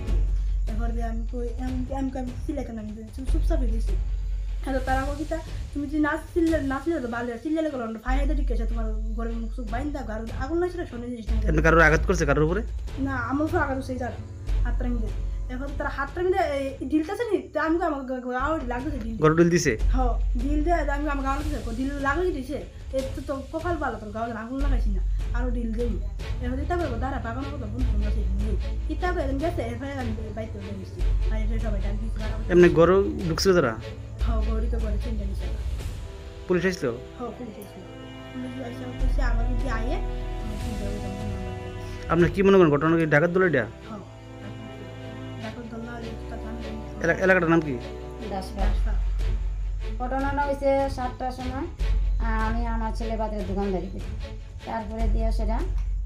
এরপর দিয়ে আমি কই, আমি, আমি, আমি চিল্লাইতাম না, আমি চুপ, চুপচাপ হয়ে গেছি। হ্যাঁ, তো তারা কো কিতা, তুমি যদি না চিল্লা-, না চিল্লাইতে পারলে, চিল্লাইলে গেলো, ফায়ার দিয়ে ঠিক আছে, তোমার ঘরের মুখ চুখ বাইন্দা, ঘর আগুন লাগছে না, শুনে গেছি। এমনি কারোর আঘাত করছে কারোর উপরে? না, আমার উপর আঘাত হচ্ছে, এই জানো, হাতটা মিলে। এখন তারা হাতটা মিলে, এই, এই ঢিলটা আছে নি? তা আমি আমার গ-, গ-, আওয়াজ লাগছে ঢিল। ঘরে ঢিল দিছে? হ্যাঁ, ঢিল দিয়ে আমি আমার গাওয়ার দিছে, ঢিল লাগাই দিছে। এর তো, তো কপাল ভালো, তোর গাওয়ার আগুন লাগাইছি না, আরো ঢিল দেই। এখন এটা করে দাঁড়া, বাগান মতো বন্ধ হয়ে গেছে ঢিল। এটা করে আমি গেছে, এরপরে আমি বাইক করে গেছি। আর এরপরে সবাই ডাক দিয়েছি, বাগান। এমনি ঘরে ঢুকছিল তারা? হ্যাঁ, ঘরে তো ঘরে চিন্তা নিছে। পুলিশ আসলো? হ্যাঁ, পুলিশ আসলো। পুলিশ আসছে, বলছে, "আমার যদি আয়ে, আমার চিন্তা হবে, তখন আমার।" আপনার কি মনে করেন ঘটনা কি ডাকাত দল এটা? হ্যাঁ। এলা-, এলাকাটার নাম কি? দাসপাড়া। দাসপাড়া। ঘটনাটা হয়েছে সাতটার সময়। আহ, আমি আমার ছেলে বাজারে দোকানদারি করি। তারপরে দিয়ে সেটা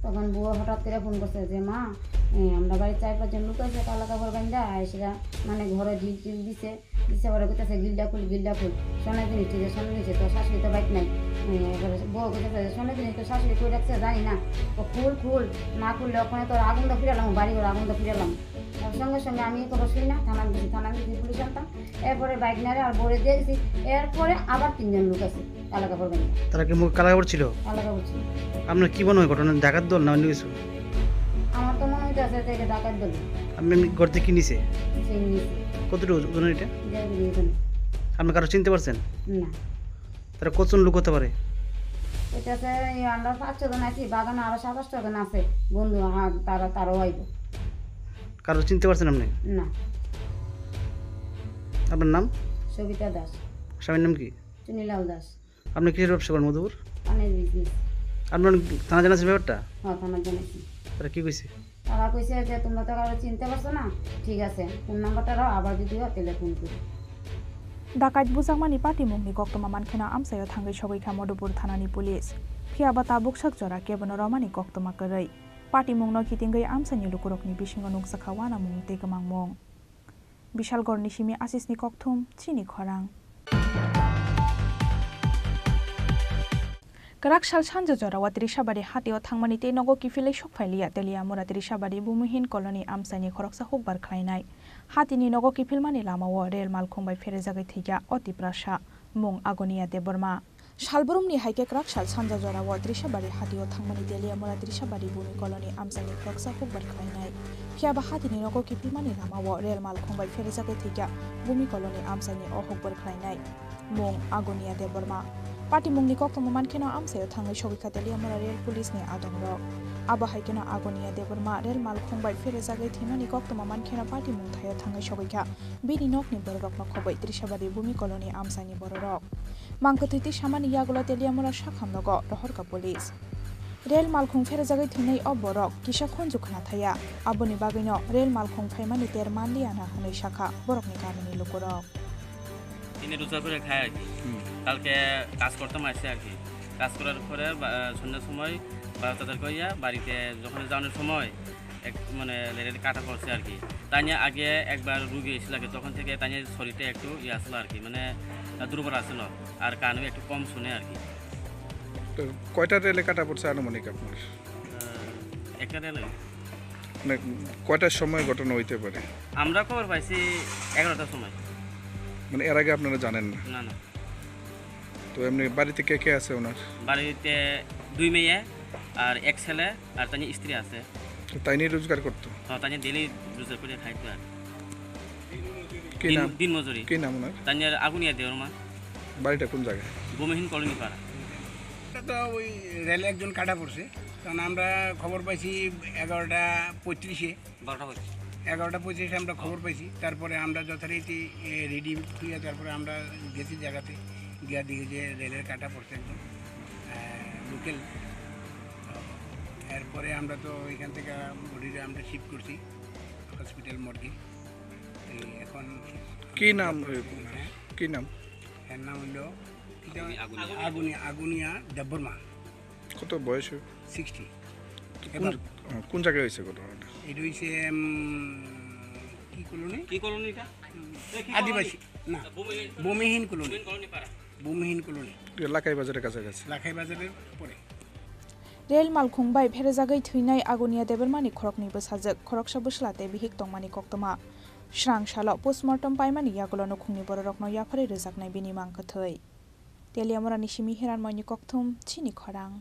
তখন বউ হঠাৎ করে ফোন করছে যে, "মা, এ, আমরা বাড়ির চার পাঁচজন লোক আছে, কালা কাপড় বান্ধা, আর সেটা মানে ঘরে ঢিল টিল দিছে।" দিছে পরে কইতাছে, "গিলটা খুল, গিলটা খুল। সোনার জিনিস, ঠিক আছে, সোনার জিনিস, তোর শাশুড়ি তো বাইক নাই।" এ, এবারে বউ কইতাছে, "সোনার জিনিস তো শাশুড়ি কই রাখছে জানি না।" ও, "খুল, খুল, না খুললে ওখানে তোর আগুনটা ফিরালাম, বাড়ি ঘর আগুনটা ফিরালাম।" আর সঙ্গে সঙ্গে আমি তো বসি না, থানা গেছি, থানা গেছি, পুলিশ আনতাম। এরপরে বাইক নারে আর বউরে দিয়ে গেছি। এরপরে আবার তিনজন লোক আছে, কালা কাপড় বান্ধা। তারা কি মুখে কালা কাপড় ছিল? কালা কাপড় ছিল। আপনার কি মনে হয় ঘটনা ডাকাত দল না অন্য কিছু? আমার তো মনে হইতেছে যে এটা ডাকাত দল। আপনি এমনি ঘর থেকে কি নিছে? সেই নিছে। কতটুকু ওজন এটা? দেড় কেজি ওজন। আপনি কারো চিনতে পারছেন? না। তারা কতজন লোক হতে পারে? এটা আছে, এই আমরা পাঁচ ছ জন আছি, বাগানে আরো সাত আট জন আছে বন্ধু, হ্যাঁ, তারা, তারাও আইব। কারো চিনতে পারছেন আপনি? না। আপনার নাম? সবিতা দাস। স্বামীর নাম কি? চুনিলাল দাস। আপনি কিসের ব্যবসা করেন মধুপুর? পানের বিজনেস। আপনার থানা জানাচ্ছেন ব্যাপারটা? হ্যাঁ, থানা জানাইছি। তারা কি কইছে? তারা কইছে যে, "তোমরা তো কারো চিনতে পারছো না, ঠিক আছে, ফোন নাম্বারটা দাও, আবার যদি হয় তাহলে ফোন করি।" Dakait bujakmani patimungni koktwma mankheno amchaio thangwi sogwikha Madhupur thanani police. Phiya ba tabuk sak jora kebono romani koktwma kwrwi. Patimungno kitingwi amchaini lukurokni bisingo nukjakha uanamung tei kwmangmung. Bishalgarhni simi Asisni kokthum, chini khorang. Kwrak sal sanja jorao Trisabari hatio thangmani tei nogo kiphilwi sokphailiya Teliamura Trisabari Bhumihin Colony amchaini khoroksa hukbar khlainai. Hatini nogo kiphilmani lamao rel malkhung bai pherejagwi thwikha O Tiprasa, mung Agonia Debbarma. Salbrumni hai khe kwrak sal sanja jorao Trisabari hatio thangmani Teliamura Trisabari Bhumi Colony amchaini khoroksa hukbar khlainai. Phiya ba hatini nogo kiphilmani lamao rel malkhung bai pherejagwi thwikha Bhumi Colony amchaini o hukbar khlainai. Mung Agonia Debbarma. Patimungni koktwma mankheno amchaio thangwi sogwikha Teliamura rel police ni adongrok. Abo hai kheno Agonia Debbarma rel malkhung bai pherejagwi thwimani koktwma mankheno patimung thaio thangwi sogwikha bini nokni bororokno khobwi Trisabari Bhumi Colony amchaini bororok. Mangkwthwi twi samani yagulo Teliamura sakham nogo rohorkha police. Rel malkhung pherejagwi thwinai o borok kisa khunju khwna thaya, aboni bagwino rel malkhung phaimani ter manliya hwnwi sakha borokni kamini lukurok. তিনি রোজা করে খায় আর কি। হুম। কালকে কাজ করতাম আসছে আর কি। কাজ করার পরে বা-, সন্ধ্যার সময় বারোটা তেরোটা ইয়া বাড়িতে যখন যাওয়ানোর সময় এক মানে লেরের কাটা পড়ছে আর কি। তাই নিয়ে আগে একবার রুগী এসেছিল আর কি, তখন থেকে তাই নিয়ে শরীরটা একটু ইয়ে আসলো আর কি, মানে দুর্বল আসলো, আর কানেও একটু কম শুনে আর কি। তো কয়টা রেলে কাটা পড়ছে আনুমানিক আপনার? আহ, একটা রেল। মানে, কয়টার সময় ঘটনা হইতে পারে? আমরা খবর পাইছি এগারোটার সময়। মানে, এর আগে আপনারা জানেন না? না, না। তো এমনি বাড়িতে কে কে আছে ওনার? বাড়িতে দুই মেয়ে আর এক ছেলে আর তার স্ত্রী আছে। তো তাই নিয়ে রোজগার করতো? হ্যাঁ, তাই নিয়ে ডেইলি রোজগার করে খাইতো আর। কি দিন, নাম? দিন মজুরি। কি নাম ওনার? তাই নিয়ে আগুনিয়া দেওয়ার মা। বাড়িটা কোন জায়গায়? ভূমিহীন কলোনি পাড়া। এটা তো ওই রেলে একজন কাটা পড়ছে, কারণ আমরা খবর পাইছি এগারোটা পঁয়ত্রিশে। বারোটা বাজে। এগারোটা পঁচিশে আমরা খবর পাইছি, তারপরে আমরা যথারীতি, এ, রেডি হইয়া তারপরে আমরা গেছি জায়গাতে, গিয়া দেখি যে রেলের কাটা পড়ছে একদম, আহ, লোকাল। এরপরে আমরা তো এখান থেকে বডিটা আমরা শিফট করছি হসপিটাল মর্গে। এই এখন কি নাম? হ্যাঁ? কি নাম? এর নাম হইল কি যেন? আগুনিয়া। আগুনিয়া, আগুনিয়া দেববর্মা। কত বয়স হবে? সিক্সটি। কোন, কোন জায়গায় হয়েছে ঘটনাটা? এটা হইছে, উম, কি কলোনি? কি কলোনি এটা? আদিবাসী, না, ভূমিহীন কলোনি। ভূমিহীন কলোনি পাড়া। ভূমিহীন কলোনি। এটা লাখাই বাজারের কাছাকাছি। লাখাই বাজারের পরে। Rel malkhung bai pherjagwi thwinai Agunia Debbarmani khoroknwi bwsajwk, khoroksa bwsla tei bihik tongmani koktwma. Srang salo postmortem paimani yagulo nukhungni bororokno yapharwi rwjaknai bini mang kwthwi. Teliamurani simi Hiranmoyni kokthum, chini khorang.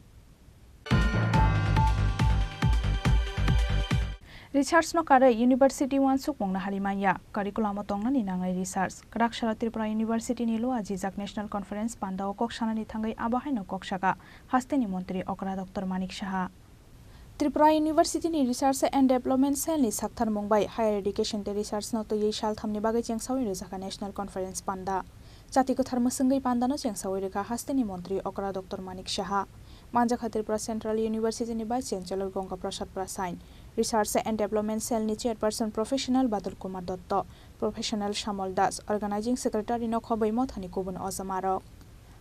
Research no karwi university uansukmung nahari manya, curriculum o tongnani nangnai research. Kwrak salo Tripura University ni lua jijak National Conference panda o kok sanani thangwi abo haino kok saka hasteni montri okra Doctor Manik Saha. Tripura University ni Research and Development Cell ni saktharmung bai Higher Education tei Research no twiwi salthamni bagwi chengsawi rwjakha National Conference panda. Chati kwthar mwswngwi pandano chengsawi rwkha hasteni montri okra Doctor Manik Saha. Manjakha Tripura Central University ni Vice Chancellor Ganga Prasad Prasain, Research and Development Cell ni Chairperson Professional Badal Kumar Dotto, Professional Shamol Das, Organizing Secretary no khobwi mothani kubun ojamarok.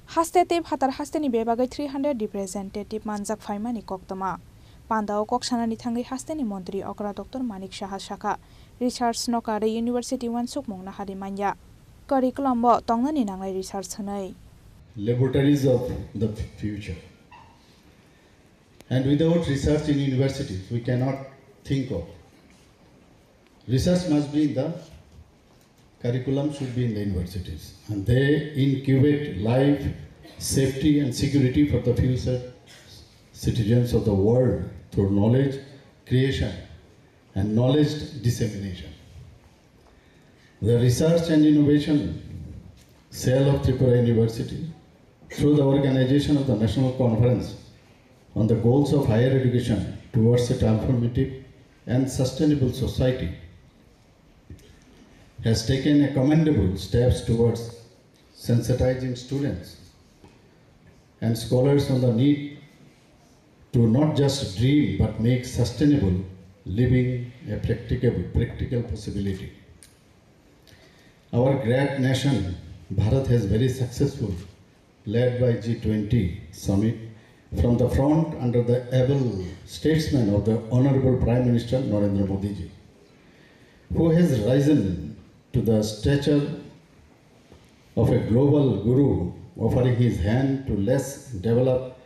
Haste tei phatar hasteni bebagwi three hundred representative manjak phaimani koktwma. Pandao kok sanani thangwi hasteni montri okra Doctor Manik Saha sakha, research no karwi university uansukmung nahari manya. Curriculum bo tongnani nangnai research hwnwi. Laboratories of the future. And without research in universities, we cannot think of. Research must be in the curriculum, should be in the universities. And they incubate life, safety, and security for the future citizens of the world through knowledge creation and knowledge dissemination. The Research and Innovation Cell of Tripura University, through the organization of the National Conference on the Goals of Higher Education Towards a Transformative and Sustainable Society, has taken a commendable steps towards sensitizing students and scholars on the need to not just dream but make sustainable living a practicable, practical possibility. Our great nation, Bharat, has very successful, led by G twenty summit, from the front under the able statesman of the Honorable Prime Minister Narendra Modi ji, who has risen to the stature of a global guru, offering his hand to less developed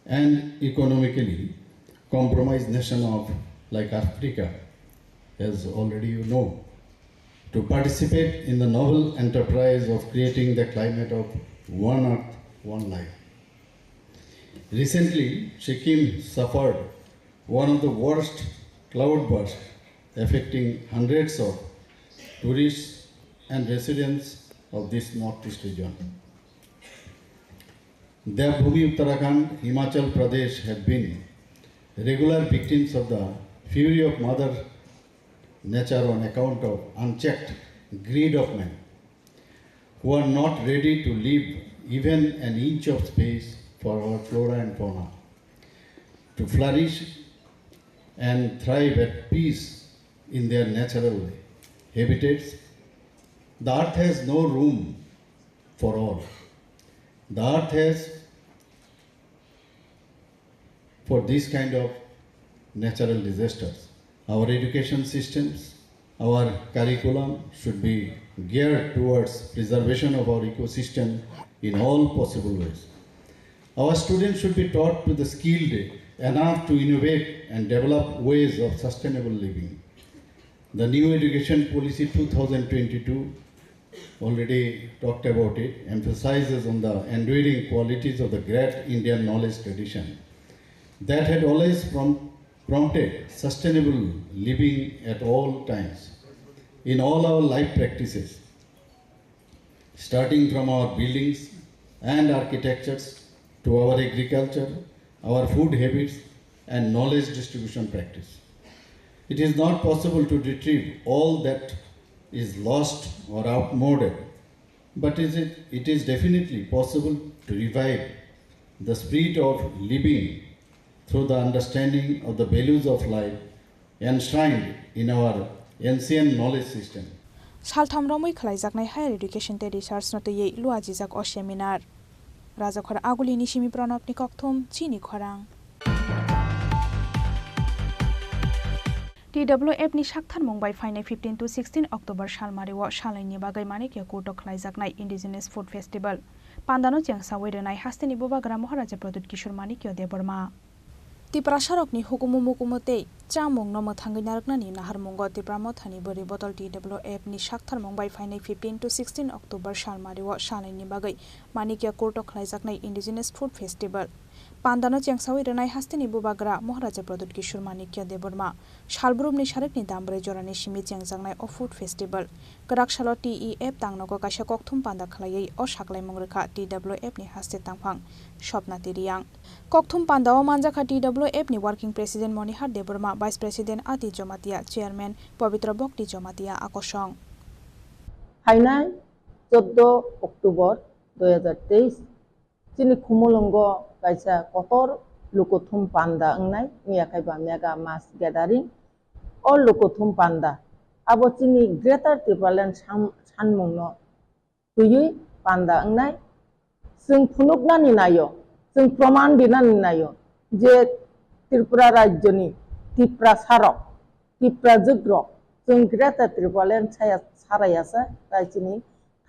and economically compromised nation of, like, Africa, as already you know, to participate in the noble enterprise of creating the climate of one earth, one life. Recently, Sikkim suffered one of the worst cloudbursts, affecting hundreds of tourists and residents of this northeast region. Devbhumi Uttarakhand, Himachal Pradesh have been regular victims of the fury of Mother Nature on account of unchecked greed of men, who are not ready to leave even an inch of space for our flora and fauna to flourish and thrive at peace in their natural habitats. The earth has no room for all. The earth has for these kind of natural disasters. Our education systems, our curriculum should be geared towards preservation of our ecosystem in all possible ways. Our students should be taught to the skilled Enough to innovate and develop ways of sustainable living. The new education policy two thousand twenty-two already talked about it, emphasizes on the enduring qualities of the great Indian knowledge tradition that had always prom- prompted sustainable living at all times in all our life practices, starting from our buildings and architectures to our agriculture, our food habits, and knowledge distribution practice. It is not possible to retrieve all that is lost or outmoded, but is it, it is definitely possible to revive the spirit of living through the understanding of the values of life enshrined in our ancient knowledge system. Saltham romwi khlaijaknai higher education tei research no twiwi luajijak o seminar. Rajakhor Agulini simi Pranabni kokthum chini khorang. T W F ni saktharmung bai phainai fifteen to sixteen October salmario salaini bagwi Manikya Court o khlaijaknai Indigenous Food Festival pandano chengsawi rwnai hasteni bubagra Maharaja Pradyut Kishore Manikya Debbarma. Tiprasarokni hukumu mukumu tei chamungno mwthangwi narwknani naharmungo Tipra Mothani bwrwi bodol T W F ni saktharmung bai phainai fifteen to sixteen October salmario salaini bagwi Manikya Court o khlaijaknai Indigenous Food Festival pandano chengsawi rwnai hasteni bubagra Maharaja Pradyut Kishore Manikya Debbarma salbrumni sarikni dambrwi jorani simi chengjaknai o food festival kwrak salo T E F tangnogo kaisa kokthum panda khlaiwi o saklaimung rwkha T W F ni haste tangphang Swapna Tiriang. Kokthum pandao manjakha T W F ni Working President Monihar Debbarma, Vice President Adi Jamatia, Chairman Pabitra Bhakti Jamatia akosong. Phainai chwddo October dui hajar teis chini Khumulwngo kaisa kotor lukuthum panda wngnai, wngya khai ba mega mass gathering. O lukuthum panda abo chini Greater Tipraland sam-, sanmungno twiwi panda wngnai. Chwng phunuknani naio, chwng proman rinani naio je Tripura rajyoni Tiprasarok, Tiprajwkrok chwng Greater Tipraland saya sarayasa, tai chini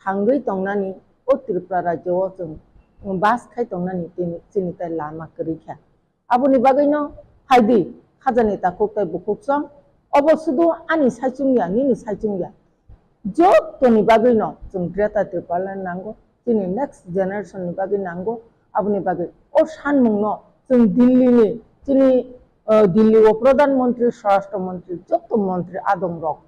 thangwi tongnani o Tripura rajyo o chwng bas khai tongnani tini chini tai lama kwrwi kha. Aboni bagwino phaidi khajani takhuk tei bukhuksong, obo sudu ani saichung ya, nini saichung ya. Jottoni bagwino chwng Greater Tipraland nango, chini next generation ni bagwi nango. Aboni bagwi o sanmungno chwng Delhi ni chini, uh, Delhi o Pradhan Mantri, Swarashtra Mantri, jotto mantri adong rok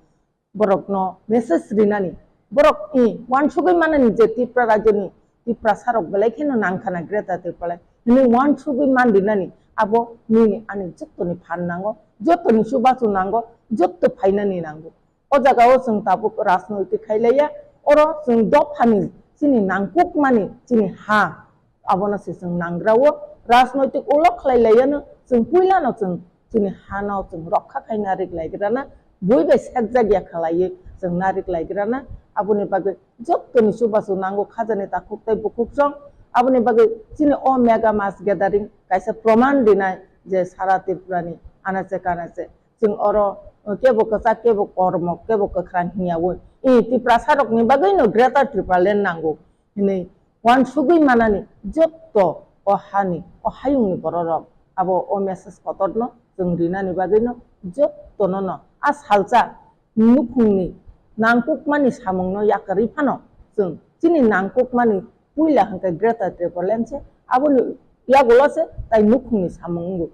borokno message rinani, borok i wansugwi manani je Tripura rajyoni Tiprasarok belai kheno nangkhana Greater Tipraland hinwi wansugwi man rinani, abo nini ani jottoni phan nango, jottoni chubachu nango, jotto phainani nango. O jagao chwng tabuk rajnoitik khailaiya, oro chwng dophani chini nangkukmani chini ha, abono se chwng nangrao. Rajnoitik ulo khlai laiyano chwng puilano chwng chini hano chwng rokha khai narik laigrana, bui bai sekjak ya khlaiwi chwng narik laigrana. Aboni bagwi jottoni chubachu nango khajani takhuk tei bukhuksong. Aboni bagwi chini o mega mass gathering kaisa proman rinai je sara Tripurani anache kanache chwng oro kebo kwchak, kebo kormo, kebo kwkhwrang hwnyaui i Tiprasarokni bagwino Greater Tipraland nango hinwi wansugwi manani jotto o hani, o hayungni bororok abo o message kotorno chwng rinani bagwino jottonono a salsa nukhungni nangkukmani samungno yakarwi phano chwng chini nangkukmani puila hwnkhe Greater Tipraland se, aboni yagulo se tai nukhungni samung wngo.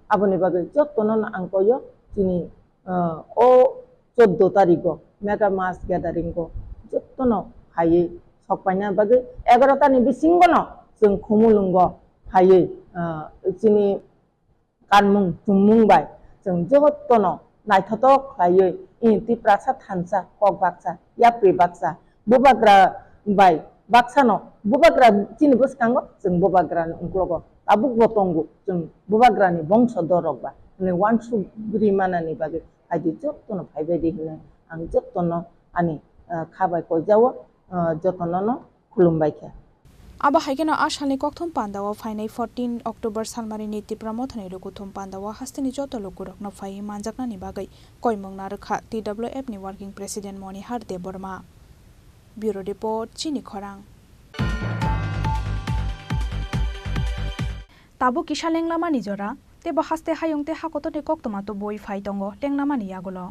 Aboni bagwi jottono ang koyo chini, ah, o chwddo tarigo mega mass gathering o jottono phaiwi sok paina bagwi egaroh tani bisingono chwng Khumulwngo phaiwi, ah, chini kanmung chumung bai chwng jotono naithotok khlaiwi, i Tiprasa thansa kok baksa, yapri baksa, bubagra bai baksano, bubagra chini bwskango chwng bubagrani uklogo tabukbo tongo, chwng bubagrani bongso dorok ba hwnwi wansugri manani bagwi phaidi jotono phaibaidi hwnwi ang jotono ani, ah, kha bai koijao, ah, jotonono khulumbai kha. Abo hai kheno a salni kokthum pandao phainai fourteen October salmarini Tipra Mothani lukuthum pandao hasteni joto lukurokno phaiwi manjaknani bagwi koimung narwkha T W F ni Working President Monihar Debbarma. Bureau Report, Chini Khorang. Tabuk kisa lenglamani jora, Tei bo haste hayung tei hakotorni koktwma tubui phai tongo lengnamani yagulo.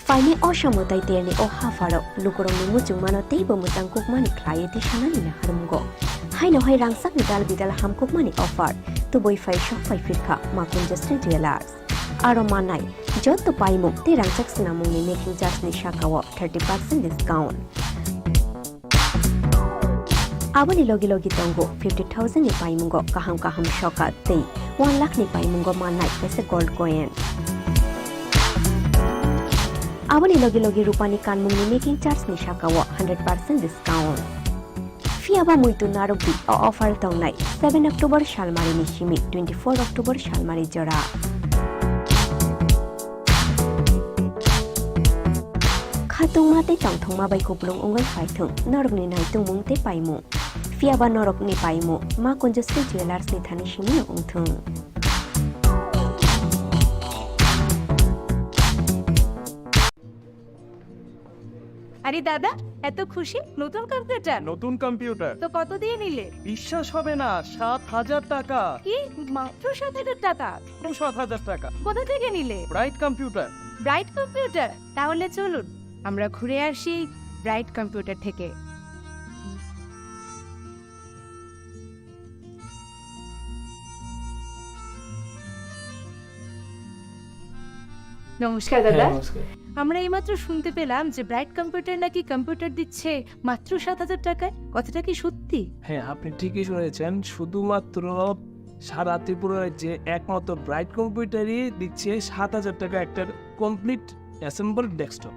Phaini o samo tai terni o hapharo lukurokni muchungmano teibo mwchang kukmani khlaiwi tei sanani naharmungo. Haino hai rangchakni dal bidal hamkukmani offer tubui phai sok phai phirkha Makunja Sri Jewellers. Aro manai joto paimung tei rangchak swnamungni making charge ni sakao thirty percent discount. Aboni logi logi tongo fifty thousand ni paimungo kaham kaham sokat tei one lakh ni paimungo mannai kaisa gold coin. Aboni logi logi rupani kanmungni making charge ni sakao hundred percent discount. Phiya ba muitu narwkdi, o offer tongnai seven October salmari ni simi twenty four October salmari jora. Khatungma tei tongthokma bai kupulung wngwi phaithung norokni naitungmung tei paimung. Phiya ba norokni paimung Ma Kunjasri Jewellers ni thani simi wngthung. আরে দাদা, এত খুশি? নতুন কম্পিউটার? নতুন কম্পিউটার? তো কত দিয়ে নিলে? বিশ্বাস হবে না, সাত হাজার টাকা। কি? মাত্র সাত হাজার টাকা? মাত্র সাত হাজার টাকা। কোথা থেকে নিলে? Bright computer. Bright computer? তাহলে চলুন, আমরা ঘুরে আসি ব্রাইট কম্পিউটার থেকে। নমস্কার দাদা। হ্যাঁ, নমস্কার। আমরা এইমাত্র শুনতে পেলাম যে ব্রাইট কম্পিউটার নাকি কম্পিউটার দিচ্ছে মাত্র সাত হাজার টাকায়। কথাটা কি সত্যি? হ্যাঁ, আপনি ঠিকই শুনেছেন। শুধুমাত্র সারা ত্রিপুরা রাজ্যে একমাত্র ব্রাইট কম্পিউটারই দিচ্ছে সাত হাজার টাকা একটা কমপ্লিট অ্যাসেম্বল ডেস্কটপ।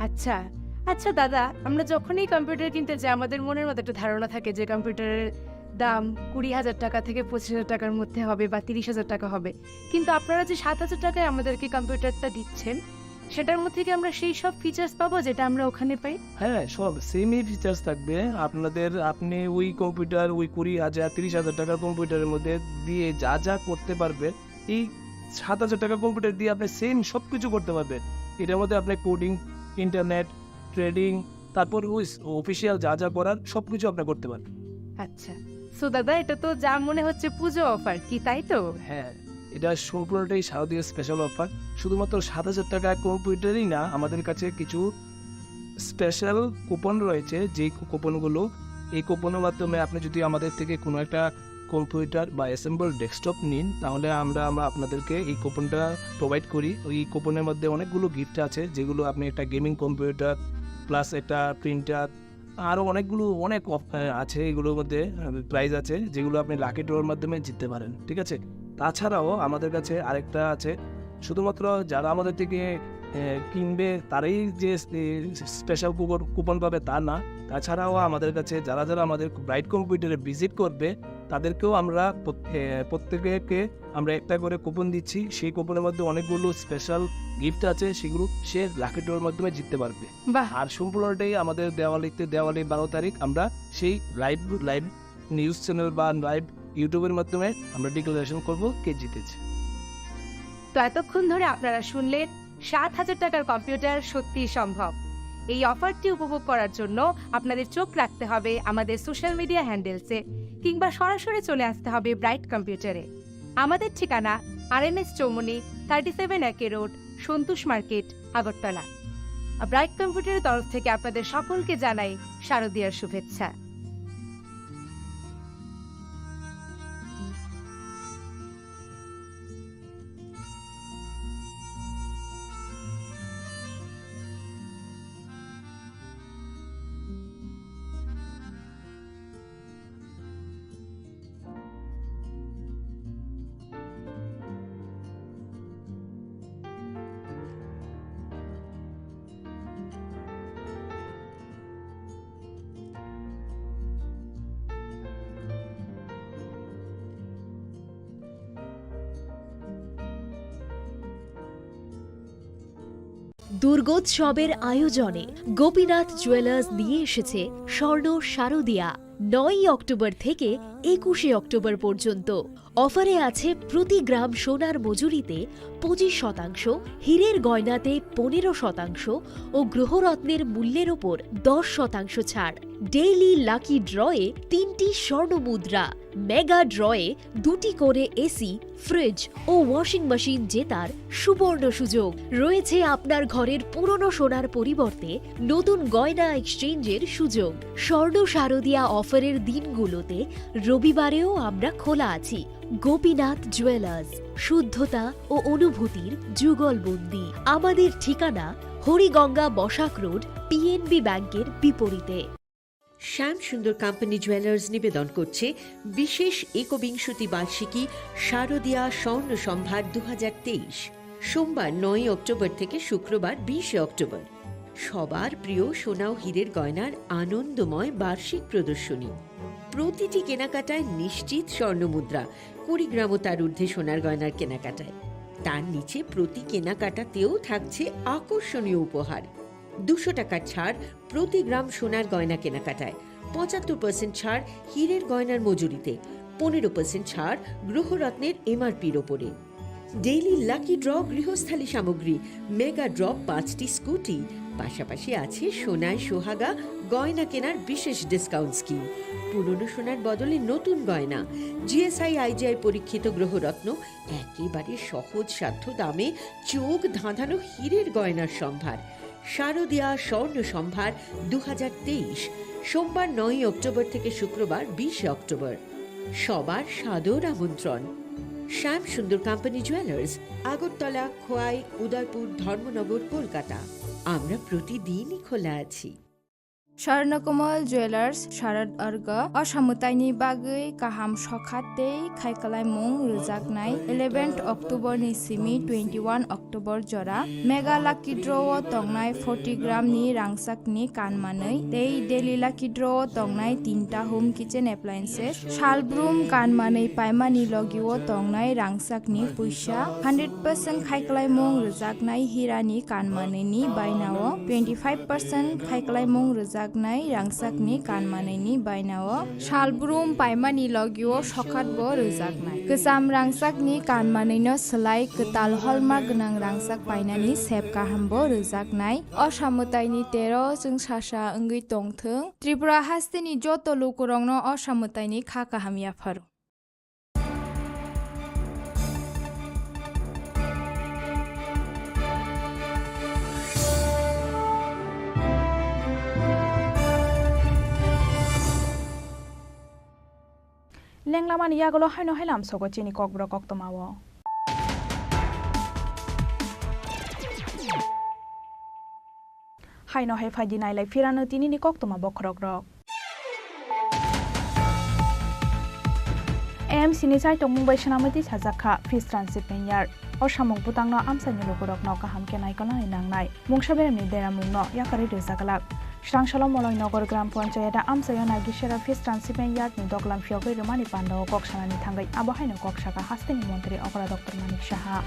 আচ্ছা, আচ্ছা দাদা, আমরা যখনই কম্পিউটার কিনতে যাই, আমাদের মনের মধ্যে একটা ধারণা থাকে যে কম্পিউটারের দাম কুড়ি হাজার টাকা থেকে পঁচিশ হাজার টাকার মধ্যে হবে বা তিরিশ হাজার টাকা হবে, কিন্তু আপনারা যে সাত হাজার টাকায় আমাদেরকে কম্পিউটারটা দিচ্ছেন, সেটার মধ্যে কি আমরা সেই সব ফিচার্স পাবো যেটা আমরা ওখানে পাই? হ্যাঁ, সব সেমই ফিচার্স থাকবে। আপনাদের, আপনি ওই কম্পিউটার, ওই কুড়ি হাজার, তিরিশ হাজার টাকার কম্পিউটারের মধ্যে দিয়ে যা যা করতে পারবেন, এই সাত হাজার টাকার কম্পিউটার দিয়ে আপনি সেম সব কিছু করতে পারবেন। এটার মধ্যে আপনি কোডিং, ইন্টারনেট, ট্রেডিং, তারপর ওই স-, অফিসিয়াল যা যা করার সব কিছু আপনি করতে পারবেন। আচ্ছা। সো দাদা, এটা তো যা মনে হচ্ছে পুজো অফার, কি তাই তো? হ্যাঁ, এটা সম্পূর্ণটাই শারদীয় স্পেশাল অফার। শুধুমাত্র সাত হাজার টাকা কম্পিউটারই না, আমাদের কাছে কিছু স্পেশাল কুপন রয়েছে, যেই কু-, কুপনগুলো, এই কুপনের মাধ্যমে আপনি যদি আমাদের থেকে কোনো একটা কম্পিউটার বা অ্যাসেম্বল ডেস্কটপ নিন, তাহলে আমরা, আমরা আপনাদেরকে এই কুপনটা প্রোভাইড করি। ওই কুপনের মধ্যে অনেকগুলো গিফট আছে, যেগুলো আপনি একটা গেমিং কম্পিউটার প্লাস একটা প্রিন্টার, আরও অনেকগুলো অনেক অফ-, আহ, আছে, এগুলোর মধ্যে, আহ, প্রাইজ আছে, যেগুলো আপনি লাকি ড্রর মাধ্যমে জিততে পারেন, ঠিক আছে? তাছাড়াও আমাদের কাছে আরেকটা আছে, শুধুমাত্র যারা আমাদের থেকে, আহ, কিনবে তারাই যে, এ, স্পেশাল কুপন, কুপন পাবে তা না। তাছাড়াও আমাদের কাছে যারা যারা আমাদের ব্রাইট কম্পিউটারে ভিজিট করবে, তাদেরকেও আমরা প্রত-, এ, প্রত্যেকে আমরা একটা করে কুপন দিচ্ছি। সেই কুপনের মধ্যে অনেকগুলো স্পেশাল গিফট আছে, সেগুলো সে লাকি ড্রর মাধ্যমে জিততে পারবে। বাহ। আর সম্পূর্ণটাই আমাদের দেওয়ালিতে, দেওয়ালি বারো তারিখ আমরা সেই লাইভ, লাইভ নিউজ চ্যানেল বা লাইভ ইউটিউবের মাধ্যমে আমরা ডিক্লারেশন করব কে জিতেছে। তো এতক্ষণ ধরে আপনারা শুনলেন সাত হাজার টাকার কম্পিউটার সত্যিই সম্ভব। এই অফারটি উপভোগ করার জন্য আপনাদের চোখ রাখতে হবে আমাদের সোশ্যাল মিডিয়া হ্যান্ডেলসে কিংবা সরাসরি চলে আসতে হবে ব্রাইট কম্পিউটারে। আমাদের ঠিকানা আরএনএস চৌমুহনী, থার্টি সেভেন একে রোড, সন্তোষ মার্কেট, আগরতলা। আর ব্রাইট কম্পিউটারের তরফ থেকে আপনাদের সকলকে জানাই শারদীয়ার শুভেচ্ছা। দুর্গোৎসবের আয়োজনে গোপীনাথ জুয়েলার্স নিয়ে এসেছে স্বর্ণ শারদিয়া। নয়ই অক্টোবর থেকে একুশে অক্টোবর পর্যন্ত। অফারে আছে প্রতি গ্রাম সোনার মজুরিতে পঁচিশ শতাংশ, হীরের গয়নাতে পনেরো শতাংশ ও গৃহরত্নের মূল্যের ওপর দশ শতাংশ ছাড়। ডেইলি লাকি ড্রয়ে তিনটি স্বর্ণ মুদ্রা, মেগা ড্রয়ে দুটি করে এসি, ফ্রিজ ও ওয়াশিং মেশিন জেতার সুবর্ণ সুযোগ। রয়েছে আপনার ঘরের পুরনো সোনার পরিবর্তে নতুন গয়না এক্সচেঞ্জের সুযোগ। স্বর্ণ শারদিয়া অফারের দিনগুলোতে রবিবারেও আমরা খোলা আছি। গোপীনাথ জুয়েলার্স, শুদ্ধতা ও অনুভূতির যুগলবন্দি। আমাদের ঠিকানা হরিগঙ্গা বসাক রোড, পিএনবি ব্যাংকের বিপরীতে। শ্যাম সুন্দর কোম্পানি জুয়েলার্স নিবেদন করছে বিশেষ একবিংশতি বার্ষিকী শারদিয়া স্বর্ণ সম্ভার দু হাজার তেইশ, সোমবার নয়ই অক্টোবর থেকে শুক্রবার বিশে অক্টোবর। সবার প্রিয় সোনা ও হীরের গয়নার আনন্দময় বার্ষিক প্রদর্শনী। প্রতিটি কেনাকাটায় নিশ্চিত স্বর্ণ মুদ্রা, কুড়ি গ্রাম ও তার ঊর্ধ্বে সোনার গয়নার কেনাকাটায়। তার নিচে প্রতি কেনাকাটাতেও থাকছে আকর্ষণীয় উপহার। দুশো টাকার ছাড় প্রতি গ্রাম সোনার গয়না কেনাকাটায়, পঁচাত্তর পার্সেন্ট ছাড় হীরের গয়নার মজুরিতে, পনেরো পার্সেন্ট ছাড় গ্রহরত্নের এমআরপির ওপরে। ডেইলি লাকি ড্র গৃহস্থালী সামগ্রী, মেগা ড্র পাঁচটি স্কুটি, পাশাপাশি আছে সোনায় সোহাগা গয়না কেনার বিশেষ ডিসকাউন্ট স্কিম। পুরনো সোনার বদলে নতুন গয়না, জিএসআই আইজিআই পরীক্ষিত গ্রহরত্ন, একেবারে সহজসাধ্য দামে চোখ ধাঁধানো হীরের গয়নার সম্ভার। শারদিয়া স্বর্ণ সম্ভার দু হাজার তেইশ, সোমবার নয়ই অক্টোবর থেকে শুক্রবার বিশে অক্টোবর। সবার সাদর আমন্ত্রণ। শ্যাম সুন্দর কোম্পানি জুয়েলার্স, আগরতলা, খোয়াই, উদয়পুর, ধর্মনগর, কলকাতা। আমরা প্রতিদিনই খোলা আছি। স্বর্ণকমল জুয়েলার্স শারদ অর্ঘ, o samwtaini bagwi kaham sokha tei khaikwlaimung rwjaknai eleventh October ni simi twenty-one October jora Mega Lucky Draw o tongnai forty gram ni rangchak ni kanmanwi tei Daily Lucky Draw o tongnai tinta home kitchen appliances, salbrum kanmanwi paimani logi o tongnai rangchak ni puisa, hundred percent khaikwlaimung rwjaknai hira ni kanmanwi ni baina o, twenty five percent khaikwlaimung rwjaknai rangchak ni kanmanwi ni baina o, salbrum paimani logi o sokhat bo rwjaknai. Kwcham rangchak ni kanmanwi no swlai kwtal holma gwnang rangchak painani sep kaham bo rwjaknai. O samwtaini tero chwngsasa wngwi tongthwng. Tripura hasteni joto lukurokno o samwtaini kha kaham yapharo. Lenglamani yagulo haino hai lamsogo chini kokborok koktwmao. Haino hai phaidi nailai phirano tinini koktwma bokhorokrok. A M C ni chaitokmung bai swnamwi twi sajak kha Fish Transshipment Yard. O samung bwtangno amchaini lukurokno kaham khe naikolnani nangnai. Mungsa beremni deramungno yakarwi rwjak glak. Srangsalo Moloi Nogor Gram Panchayat a amchaio Nagisera Fish Transshipment Yard ni doglam phiyogwi rwmani pandao kok sanani thangwi abo haino kok sakha hasteni montri okra Doctor Manik Saha.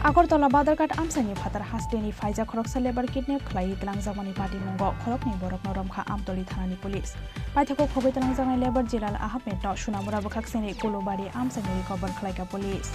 Agartala Badharghat amchaini phatar hasteni phaijak khoroksa lebar kidnap khlaiwi twlangjakmani patimungo khoroknwi borokno romkha Amtoli thanani police. Paithakgo khogwi twlangjaknai lebar Jilal Ahmedno Sunamura bwkhakseni Kulubari amchaini recover khlaikha police.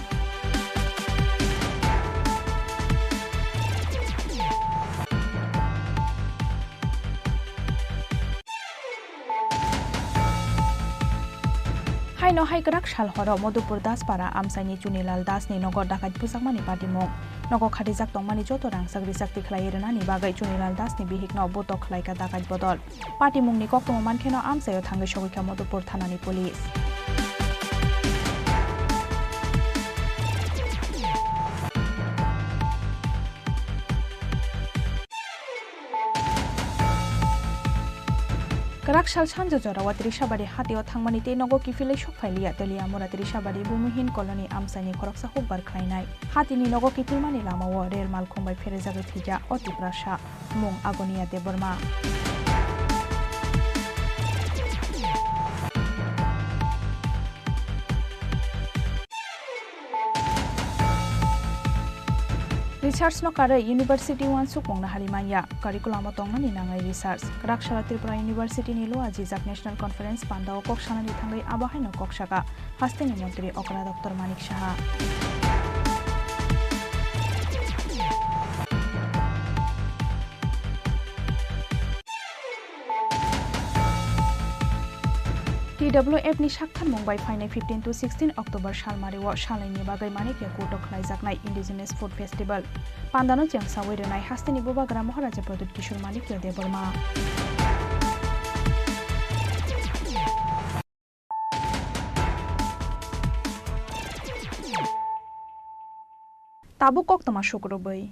Haino hai kwrak sal horo Madhupur Daspara amchaini Chunilal Dasni nogo dakait bwjakmani patimung. Nogo khatijak tongmani joto rangchak richak tikhlaiwi rwnani bagwi Chunilal Dasni bihikno botok khlaikha dakait bodol. Patimungni koktwma mankheno amchaio thangwi sogwikha Madhupur thanani police. Kwrak sal sanja jorao Trisabari hatio thangmani tei nogo kiphilwi sokphailiya Teliamura Trisabari Bhumihin Colony amchaini khoroksa hukbar khlainai. Hatini nogo kiphilmani lamao rel malkhung bai pherejagwi thwikha o Tiprasa, mung Agonia Debbarma. Research no karwi university uansukmung no hali manya, curriculum o tongmani nangwi research. Kwrak sala Tripura University ni lua jijak National Conference panda o kok sanani thangwi abo haino kok saka hasteni montri okra Doctor Manik Saha. T W F ni saktharmung bai phainai fifteen to sixteen October salmari o salaini bagwi Manikya Court o khlaijaknai Indigenous Food Festival pandano chengsawi rwnai hasteni bubagra Maharaja Pradyut Kishore Manikya Debbarma. Tabuk koktwma sukrubwi.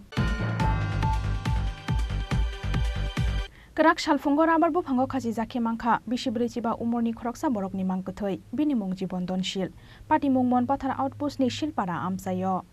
Kwrak salphungo rabar buphango khachijak khe mankha bisi brwi chiba umorni khoroksa borokni mang kwthwi, bini mung Jibon Donsil. Patimung Monpathar outpost ni Silpara amchaio.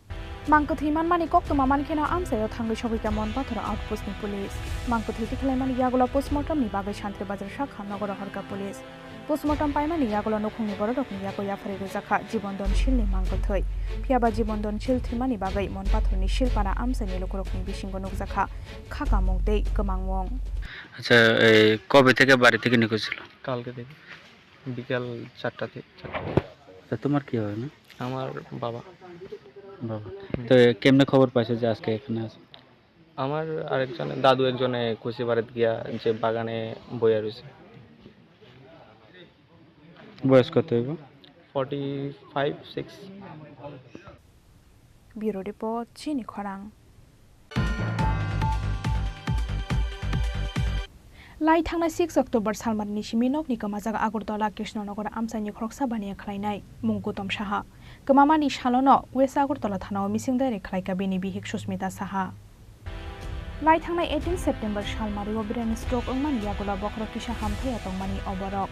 Mang kwthwi manmani koktwma mankheno amchaio thangwi sogwikha Monpathar outpost ni police. Mang kwthwi tikhlaimani yagulo postmortem ni bagwi Santri Bazar sakha nogoro horkha police. Postmortem paimani yagulo nukhungni bororokni yago yapharwi rwjakha Jibon Donsilni mang kwthwi. Phiyaba Jibon Donsil thwimani bagwi Monpatharni Silpara amchaini lukurokni bisingo nukjakha khakamung tei kwmangmung. আচ্ছা, এই কবে থেকে বাড়ি থেকে নিখোঁজ ছিল? কালকে থেকে বিকাল চারটা থেকে, চারটা। তা তোমার কি হয় না? আমার বাবা। বাবা। তো, এ, কেমনে খবর পাইছো যে আজকে এখানে আছে? আমার আরেকজনে, দাদু একজনে কচি বাড়িত গিয়া যে বাগানে বইয়া রইছে। বয়স কত হইব? Forty five, six. Bureau Report, Chini Khorang. Lai thangnai six October salmani simi nokni kwmajak Agartala Krishnanagar amchaini khoroksa baniya khlainai mung Gautam Saha. Kwmamani salono West Agartala thanao missing diary khlaikha bini bihik Susmita Saha. Lai thangnai eighteen September salmario brain stroke wngmani yagulo bokhorok kisa hamthaiya tongmani oborok.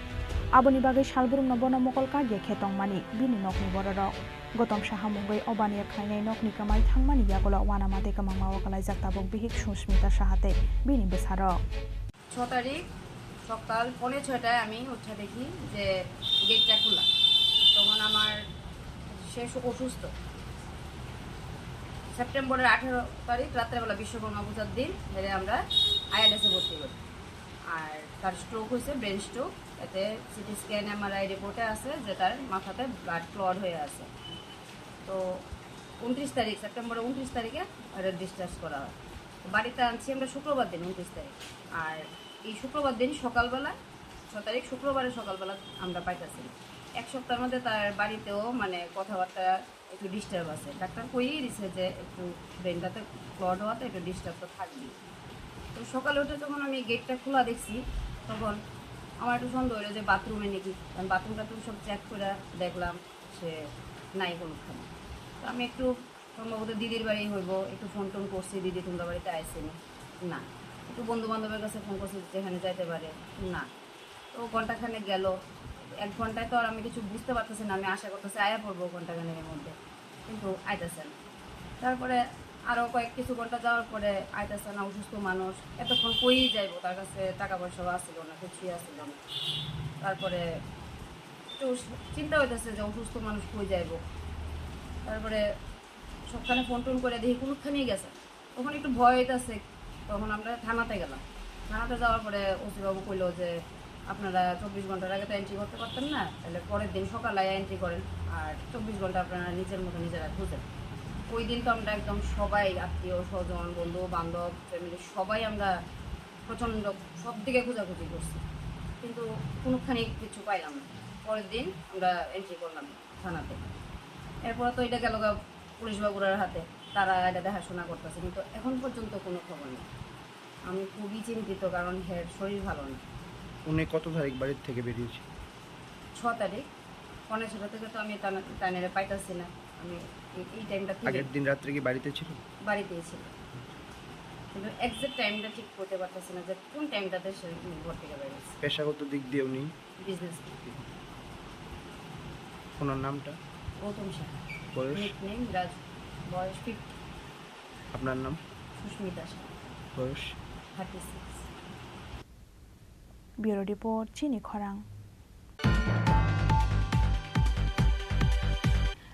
Aboni bagwi salbrumno bono mokol kagya khe tongmani bini nokni bororok. Gautam Saha mungwi o baniya khlainai nokni kwmai thangmani yagulo uanama tei kwmangma o kwlaijak tabuk bihik Susmita Saha tei bini bwsarok. Chho tarik সকাল পৌনে ছয়টায় আমি উঠে দেখি যে গেটটা খোলা। তখন আমার সে সু-, অসুস্থ। সেপ্টেম্বরের আঠারো তারিখ রাত্রেবেলা বিশ্বকর্মা পূজার দিন এরে আমরা আইএলএসে ভর্তি করি। আর তার স্ট্রোক হয়েছে, ব্রেন স্ট্রোক। এতে সিটি স্ক্যান, এমআরআই রিপোর্টে আছে যে তার মাথাতে ব্লাড ক্লট হয়ে আছে। তো ঊনত্রিশ তারিখ, সেপ্টেম্বরের ঊনত্রিশ তারিখে ওরা ডিসচার্জ করা হয়। তো বাড়িতে আনছি আমরা শুক্রবার দিন, ঊনত্রিশ তারিখ। আর এই শুক্রবার দিন সকালবেলা, ছ তারিখ শুক্রবারে সকালবেলা আমরা পাইতাছি না। এক সপ্তাহের মধ্যে তার বাড়িতেও মানে কথাবার্তা একটু ডিস্টার্ব আছে। ডাক্তার কইয়েই দিছে যে একটু ব্রেনটাতে ক্লট হওয়াতে একটু ডিস্টার্ব তো থাকবেই। তো সকালে উঠে যখন আমি গেটটা খোলা দেখছি, তখন আমার একটু সন্দেহ হলো যে বাথরুমে নাকি। আমি বাথরুম টাথরুম সব চেক করে দেখলাম, সে নাই কোনোখানে। তো আমি একটু সম্ভবত দিদির বাড়ি হইব, একটু ফোন টোন করছি, "দিদি, তোমরা বাড়িতে আইসেনি?" না। একটু বন্ধু বান্ধবের কাছে ফোন করছি, "যেখানে যাইতে পারে?" না। তো ঘন্টাখানেক গেল, এক ঘন্টায় তো আর আমি কিছু বুঝতে পারতেছি না, আমি আশা করতেছি আয়া পড়বো ঘন্টাখানেকের মধ্যে, কিন্তু আইতাছে না। তারপরে আরও কয়েক কিছু ঘন্টা যাওয়ার পরে আইতাছে না, অসুস্থ মানুষ, এতক্ষণ কই যাইবো, তার কাছে টাকা পয়সাও আসছিল না, কিছুই আসছিল না। তারপরে একটু চিন্তা হইতেছে যে অসুস্থ মানুষ কই যাইবো। তারপরে সবখানে ফোন টোন করে দেখি কোনোখানেই গেছে না। তখন একটু ভয় হইতেছে, তখন আমরা থানাতে গেলাম। থানাতে যাওয়ার পরে ওসি বাবু কইলো যে, "আপনারা চব্বিশ ঘন্টার আগে তো এন্ট্রি করতে পারতেন না, তাহলে পরের দিন সকালে এন্ট্রি করেন, আর চব্বিশ ঘন্টা আপনারা নিজের মতো নিজেরা খুঁজেন।" ওই দিন তো আমরা একদম সবাই, আত্মীয় স্বজন, বন্ধু বান্ধব, ফ্যামিলি, সবাই আমরা প্রচণ্ড সব দিকে খোঁজাখুঁজি করছি, কিন্তু কোনোখানেই কিছু পাইলাম না। পরের দিন আমরা এন্ট্রি করলাম থানাতে। এরপরে তো এটা গেল গা পুলিশ বাবুরার হাতে, তারা এটা দেখাশোনা করতেছে, কিন্তু এখন পর্যন্ত কোনো খবর নেই। আমি খুবই চিন্তিত, কারণ হের শরীর ভালো না। উনি কত তারিখ বাড়ির থেকে বেরিয়েছে? ছ তারিখ। পৌনে ছটা থেকে তো আমি তান-, তানেরে পাইতাছি না। আমি এই, এই টাইমটা তুলে আগের দিন রাত্রে কি বাড়িতে ছিল? বাড়িতেই ছিল, কিন্তু এক্সাক্ট টাইমটা ঠিক করতে পারতেছি না যে কোন টাইমটাতে সে ঘর থেকে বেরিয়েছে। পেশাগত দিক দিয়ে উনি? বিজনেস। ওনার নামটা? গৌতম সাহা। বয়স? নিকনেম রাজু। বয়স ফিফটি। আপনার নাম? সুস্মিতা সাহা। বয়স? Thirty six. Bureau Report, Chini Khorang.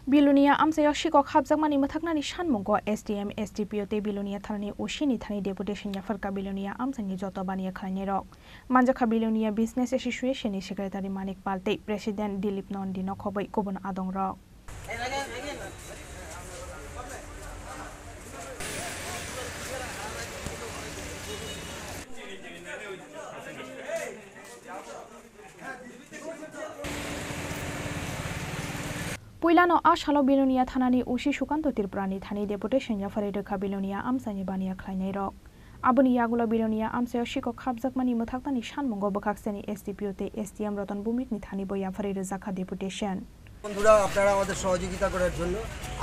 Bilonia amchaio sikok hapjakmani mwthaknani sanmungo S D M, S D P O tei Bilonia thanani O C ni thani deputation yaphar kha Bilonia amchaini joto baniya khlainairok. Manjakha Bilonia Business Association ni Secretary Manik Pal tei President Dilip Nondi no khobwi kubun adongrok. Puilano a salo Bilonia thanani O C Sukanto Tripurani thani deputation yapharwi rwkha Bilonia amchaini baniya khlainairok. Aboni yagulo Bilonia amchaio sikok hapjakmani mwthaknani sanmungo bwkhakseni S D P O tei S D M Roton Bhumikni thanibo yapharwi rwjakha deputation. বন্ধুরা, আপনারা আমাদের সহযোগিতা করার জন্য।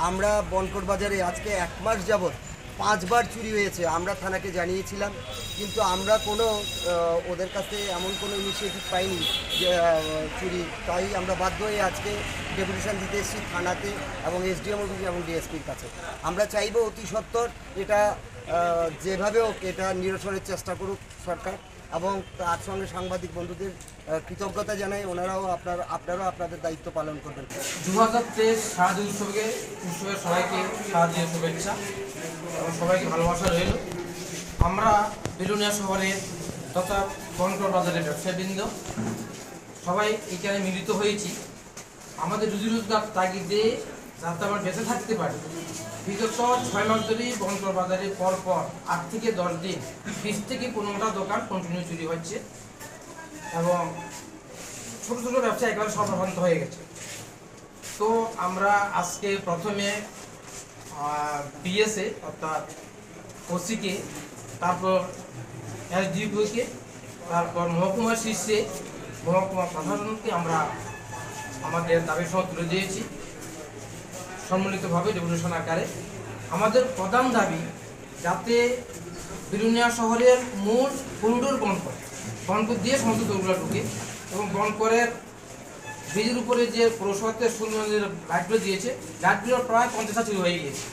আমরা বনকর বাজারে আজকে এক মাস যাবত পাঁচবার চুরি হয়েছে। আমরা থানাকে জানিয়েছিলাম, কিন্তু আমরা কোনো, আহ, ওদের কাছে এমন কোনো ইনিশিয়েটিভ পাইনি যে, আহ, চুরি। তাই আমরা বাধ্য হয়ে আজকে ডেপুটেশন দিতে এসেছি থানাতে এবং এসডিএম অফিস এবং ডিএসপির কাছে। আমরা চাইবো অতি সত্বর এটা, আহ, যেভাবে হোক এটা নিরসনের চেষ্টা করুক সরকার এবং তার সঙ্গে সাংবাদিক বন্ধুদের, আহ, কৃতজ্ঞতা জানাই। ওনারাও আপনার, আপনারাও আপনাদের দায়িত্ব পালন করবেন। দু হাজার তেইশ শারদীয় উৎসবকে, উৎসবের সবাইকে শারদীয় শুভেচ্ছা এবং সবাইকে ভালোবাসা রইল। আমরা বিলোনিয়া শহরের তথা বনকর বাজারের ব্যবসায়ীবৃন্দ সবাই এখানে মিলিত হয়েছি। আমাদের রুজি রোজগার তাগিদে যাতে আমরা বেঁচে থাকতে পারি। বিগত ছয় মাস ধরেই বনকর বাজারে পর পর আট থেকে দশ দিন, বিশ থেকে পনেরোটা দোকান কন্টিনিউ চুরি হচ্ছে এবং ছোট ছোট ব্যবসা একেবারে সর্বস্বান্ত হয়ে গেছে। তো আমরা আজকে প্রথমে, আহ, বিএসএ অর্থাৎ ওসিকে, তারপর এসডিপিওকে, তারপর মহকুমা শীর্ষে মহকুমা প্রশাসনকে আমরা আমাদের দাবি সহ তুলে দিয়েছি সম্মিলিতভাবে ডেপুটেশন আকারে। আমাদের প্রধান দাবি যাতে বিলোনিয়া শহরের মূল করিডোর বন্ধ করে, বন্ধ করে দিয়ে সমস্ত দোরগুলো ঢুকে এবং বন্ধ করে ব্রিজের উপরে যে পৌরসভাতে সুন্দর যে লাইটগুলো দিয়েছে, লাইটগুলো প্রায় পঞ্চাশ চুরি হয়ে গিয়েছে।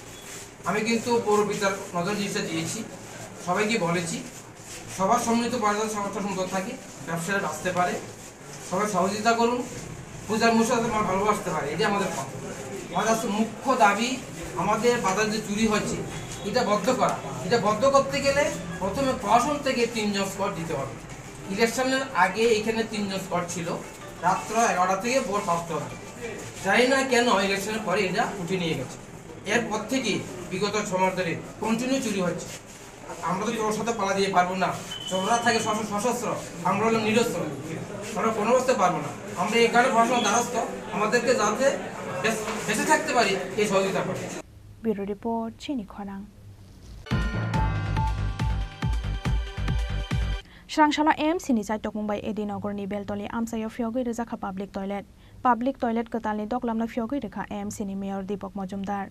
আমি কিন্তু পৌরপিতার নজর জিনিসটা দিয়েছি, সবাইকে বলেছি, সবার সম্মিলিত প্রয়াসে সমস্যা সুন্দর থাকে, ব্যবসায়ীরা বাঁচতে পারে, সবাই সহযোগিতা করুন, পূজার মশলা যাতে আমরা ভালোবাসতে পারি, এটা আমাদের কথা। আমাদের আজকে মুখ্য দাবি, আমাদের বাজারে যে চুরি হচ্ছে, এটা বন্ধ করা। এটা বন্ধ করতে গেলে প্রথমে প্রশাসন থেকে তিনজন স্কোয়াড দিতে হবে। ইলেকশনের আগে এখানে তিনজন স্কোয়াড ছিল, রাত্র এগারোটা থেকে ভোর পাঁচটা অবধি। জানি না কেন ইলেকশনের পরে এটা উঠে নিয়ে গেছে। এরপর থেকে বিগত ছ মাস ধরে কন্টিনিউ চুরি হচ্ছে। আমরা তো চোর সাথে পালা দিয়ে পারবো না, চোররা থাকে সশ-, সশস্ত্র, আমরা হলাম নিরস্ত্র, আমরা কোনো অবস্থায় পারবো না। আমরা এই কারণে প্রশাসনের দ্বারস্থ, আমাদেরকে যাতে বেঁচ-, বেঁচে থাকতে পারি এই সহযোগিতা করে। Bureau Report, Chini Khorang. Srangsalo M C ni chaitokmung bai A D Nogor ni Beltoli amchaio phiyogwi rwjakha public toilet. Public toilet kwtalni doklamno phiyogwi rwkha M C ni Mayor Deepak Majumdar.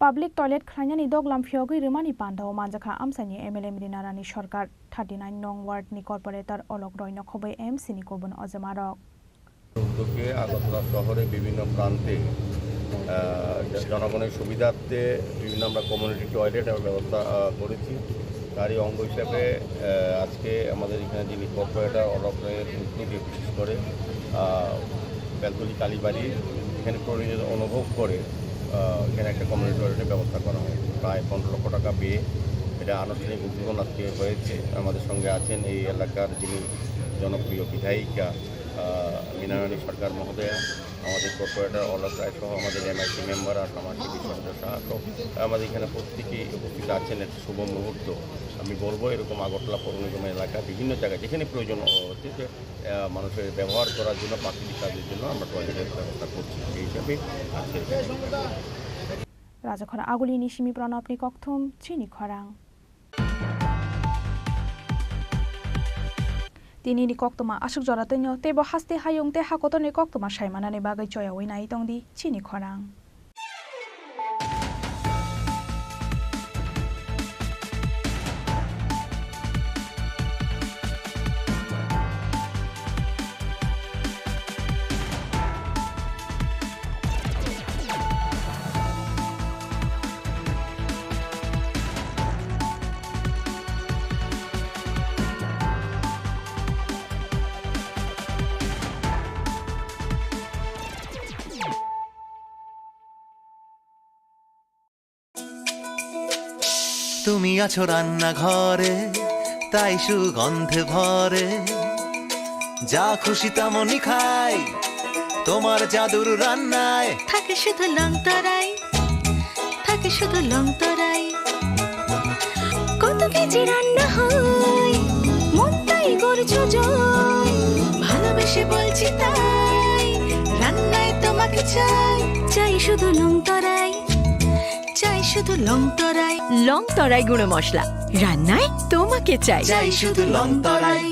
Public toilet khlainani doglam phiyogwi rwmani pandao manjakha amchaini M L A Mrina Rani Sarkar, thirty nine nong ward ni corporator Olok Roy no khobwi M C ni kubun ojomarok. উদ্যোগে আগরতলা শহরে বিভিন্ন প্রান্তে, আহ, জ-, জনগণের সুবিধার্থে বিভিন্ন আমরা community toilet আমরা ব্যবস্থা, আহ, করেছি। তারই অঙ্গ হিসাবে, আহ, আজকে আমাদের এখানে যিনি কর্পোরেটর অলক রায়ের উদ্যোগে বিশেষ করে, আহ, বেলতলি কালীবাড়ি এখানে প্রয়োজনীয়তা অনুভব করে, আহ, এখানে একটা কমিউনিটি টয়লেটের ব্যবস্থা করা হয়। প্রায় পনেরো লক্ষ টাকা ব্যয়ে এটা আনুষ্ঠানিক উদ্বোধন আজকে হয়েছে। আমাদের সঙ্গে আছেন এই এলাকার যিনি জনপ্রিয় বিধায়িকা, আহ, মৃণাল রানী সরকার মহোদয়া, আমাদের কর্পোরেটর অলক রায় সহ আমাদের এমআইসি মেম্বার আর আমার সিটি সদস্য সহ আমাদের এখানে প্রত্যেকেই উপস্থিত আছেন। একটা শুভ মুহূর্ত। আমি বলবো এরকম আগরতলা পৌর নিগম এলাকা বিভিন্ন জায়গায় যেখানে প্রয়োজন হচ্ছে যে, আহ, মানুষের ব্যবহার করার জন্য, প্রাকৃতিক কাজের জন্য আমরা টয়লেটের ব্যবস্থা করছি। সেই হিসাবে আজকে এখানে Rajakhor Aguli ni simi Pranab ni kokthum, Chini Khorang. Tinini koktwma aswk jora twino, teibo haste hayung tei hakotorni koktwma saimanani bagwi choyaui nai tongdi chini khorang. তুমি আছো রান্নাঘরে, তাই সুগন্ধে ভরে। যা খুশি তেমনই খাই, তোমার জাদুর রান্নায়। থাকে শুধু লং তরাই, থাকে শুধু লং তরাই। কত কেজি রান্না হয়, মনটাই করছো জয়। ভালোবেসে বলছি তাই, রান্নায় তোমাকে চাই। চাই শুধু লং তরাই, চাই শুধু লং তরাই। লং তরাই গুঁড়ো মশলা, রান্নায় তোমাকে চাই। চাই শুধু লং তরাই।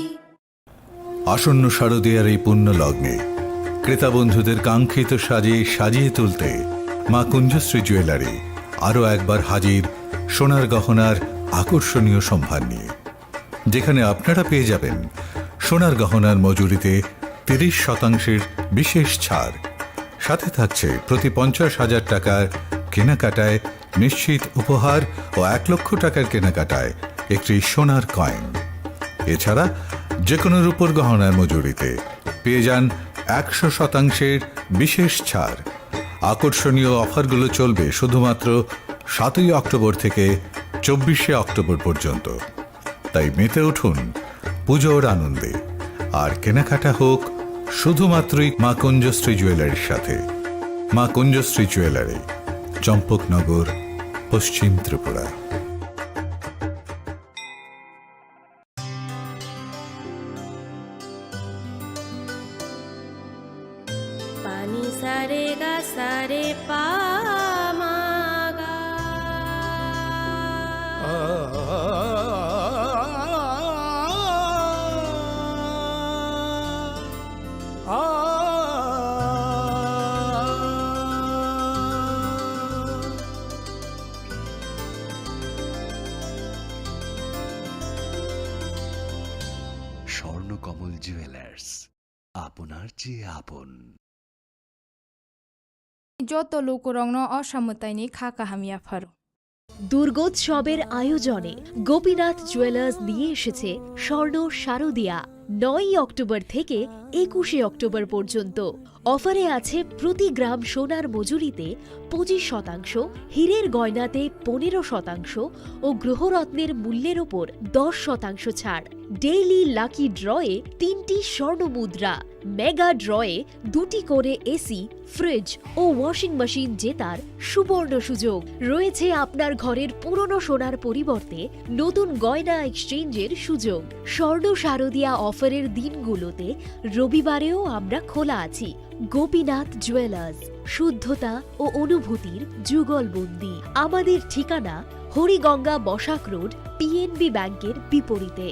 আসন্ন শারদীয়ার এই পুণ্য লগ্নে ক্রেতা বন্ধুদের কাঙ্ক্ষিত সাজে সাজিয়ে তুলতে মা কুঞ্জশ্রী জুয়েলারি আরও একবার হাজির সোনার গহনার আকর্ষণীয় সম্ভার নিয়ে, যেখানে আপনারা পেয়ে যাবেন সোনার গহনার মজুরিতে তিরিশ শতাংশের বিশেষ ছাড়। সাথে থাকছে প্রতি পঞ্চাশ হাজার টাকার কেনাকাটায় নিশ্চিত উপহার ও এক লক্ষ টাকার কেনাকাটায় একটি সোনার কয়েন। এছাড়া যে কোনো রূপোর গহনার মজুরিতে পেয়ে যান একশো শতাংশের বিশেষ ছাড়। আকর্ষণীয় অফারগুলো চলবে শুধুমাত্র সাতই অক্টোবর থেকে চব্বিশে অক্টোবর পর্যন্ত। তাই মেতে উঠুন পুজোর আনন্দে, আর কেনাকাটা হোক শুধুমাত্রই মা কুঞ্জশ্রী জুয়েলারির সাথে। মা কুঞ্জশ্রী জুয়েলারি, চম্পকনগর, পশ্চিম Tripura. Pani sare ga sare pa ma ga. Swarnakamal jewellers, আপনার চেয়ে আপন। Joto lukurokno o samwtaini kha kaham yapharo. দুর্গোৎসবের আয়োজনে গোপীনাথ জুয়েলার্স নিয়ে এসেছে স্বর্ণ শারদিয়া। নয়ই অক্টোবর থেকে একুশে অক্টোবর পর্যন্ত অফারে আছে প্রতি গ্রাম সোনার মজুরিতে পঁচিশ শতাংশ, হীরের গয়নাতে পনেরো শতাংশ ও গ্রহরত্নের মূল্যের ওপর দশ শতাংশ ছাড়। ডেইলি লাকি ড্রয়ে তিনটি স্বর্ণ মুদ্রা, মেগা ড্রয়ে দুটি করে এসি, ফ্রিজ ও ওয়াশিং মেশিন জেতার সুবর্ণ সুযোগ। রয়েছে আপনার ঘরের পুরনো সোনার পরিবর্তে নতুন গয়না এক্সচেঞ্জের সুযোগ। স্বর্ণ শারদিয়া অফারের দিনগুলোতে রবিবারেও আমরা খোলা আছি। গোপীনাথ জুয়েলার্স, শুদ্ধতা ও অনুভূতির যুগলবন্দি। আমাদের ঠিকানা হরিগঙ্গা বসাক রোড, পিএনবি ব্যাংকের বিপরীতে।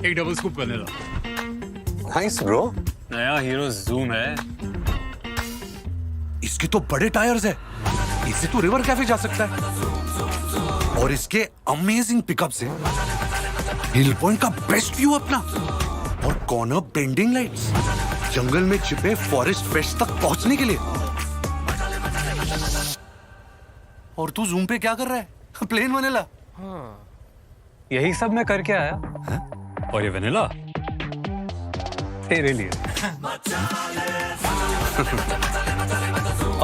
एक double scoop vanilla. Thanks, bro। नया हीरो जूम है। इसके तो बड़े टायर्स है, इससे तो रिवर कैफे जा सकता है। और इसके अमेजिंग पिकअप्स है, हिल पॉइंट का बेस्ट व्यू अपना, और कॉर्नर बेंडिंग लाइट्स, जंगल में छिपे फॉरेस्ट फ्रेश तक पहुंचने के लिए। और तू जूम पे क्या कर रहा है? Plane vanilla. हाँ। यही सब मैं करके आया। हैं? और ये वनीला तेरे लिए।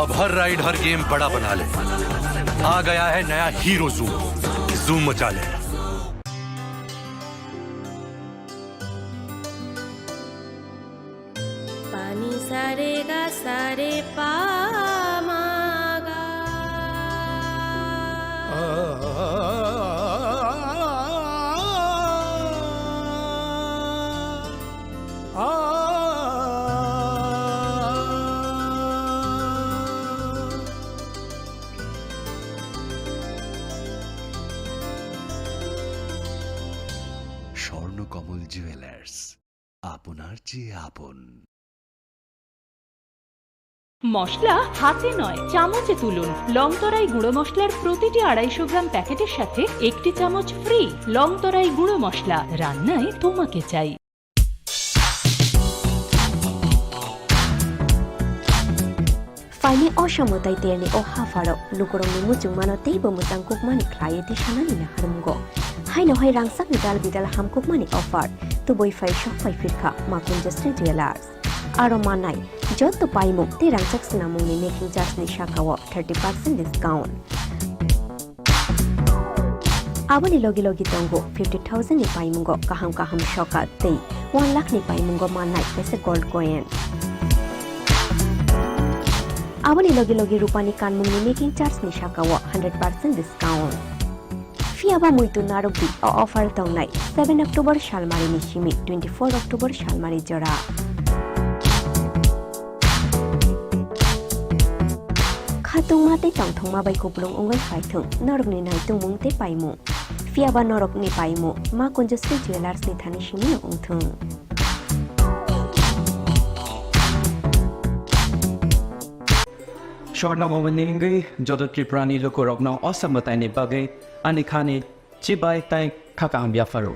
अब हर राइड, हर गेम बड़ा बना ले। आ गया है नया हीरो जूम। जूम मचा ले। Pani sare ga sare pa ma ga. কমল জুয়েলার্স, আপনার চেয়ে আপন। মশলা হাতে নয়, চামচে তুলুন। লংতরাই গুঁড়ো মশলার প্রতিটি আড়াইশো গ্রাম প্যাকেটের সাথে একটি চামচ ফ্রি। লংতরাই গুঁড়ো মশলা, রান্নায় তোমাকে চাই। Phaini o samwtai terni o hapharo lukurokni muchungmano teibo mwchang kukmani khlaiwi tisanani naharmungo. Haino hai rangchakni dal bidal hamkukmani offer tubui phai sok phai phirkha Makunjasri Jewellers. Aro manai joto paimung tei rangchak swnamungni making charge ni sakao thirty percent discount. Aboni logi logi tongo fifty thousand ni paimungo kaham kaham sokat tei one lakh ni paimungo mannai kaisa gold coin. Aboni logi logi rupani kanmungni making charge ni sakao hundred percent discount. Phiya ba muitu narwkdi, o offer tongnai seven October salmari ni simi twenty four October salmari jora. Khatungma tei tongthokma bai kupulung wngwi phaithung norokni naitungmung tei paimung. Phiya ba norokni paimung Ma Kunjasri Jewellers ni thani simi no wngthung. Swarna Bhavan ni wngwi joto Tripura ni lukurokno o samwtai ni bagwi ani khani chibai tei kha kaham yapharo.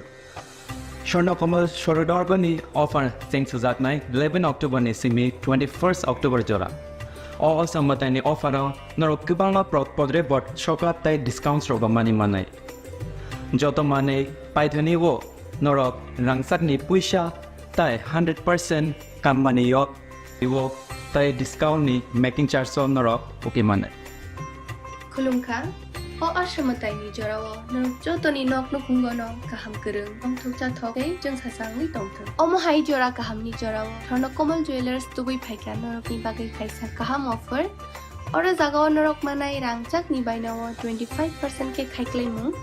Swarna Komal Sorodarba ni offer cheng sujaknai eleven October ni simi twenty first October jora. O o samwtai ni offer o norok kwbangma prot podre bot sokat tei discounts rok mani manai. Joto manwi paithani o norok rangchak ni puisa tei hundred percent kammani yok o tei discount ni making charge o norok uki mano. Khulumkha, o aswmwtai ni jora o norok joto ni nok nukhungo no kaham kwrwng, tongthok chathok tei chwngsasa wngwi tongthok. Omo hai jora kaham ni jora o Swarna Komal Jewellers tubui phaikha norok ni bagwi kaisa kaham offer. Oro jaga o norok manai rangchak ni baino o twenty five percent khe khaiklaimung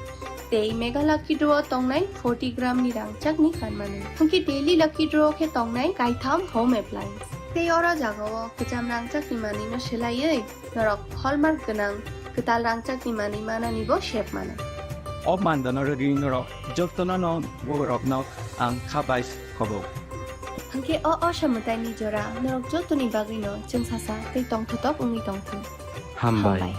tei mega lucky draw o tongnai forty gram ni rangchak ni kanmani. Hwnkhe daily lucky draw o khe tongnai kaitham home appliance. Tei oro jaga o kwcham rangchak ni manwi no swlaiwi norok hallmark gwnang kwtal rangchak ni manwi manani bo sep mano. O mandano rwgwi norok jotono no borok no ang kha bai. Khobo. Hwnkhe o, o samwtai ni jora norok jotoni bagwi no chwngsasa tei tongthotok wngwi tongthung. Hambai. Hambai.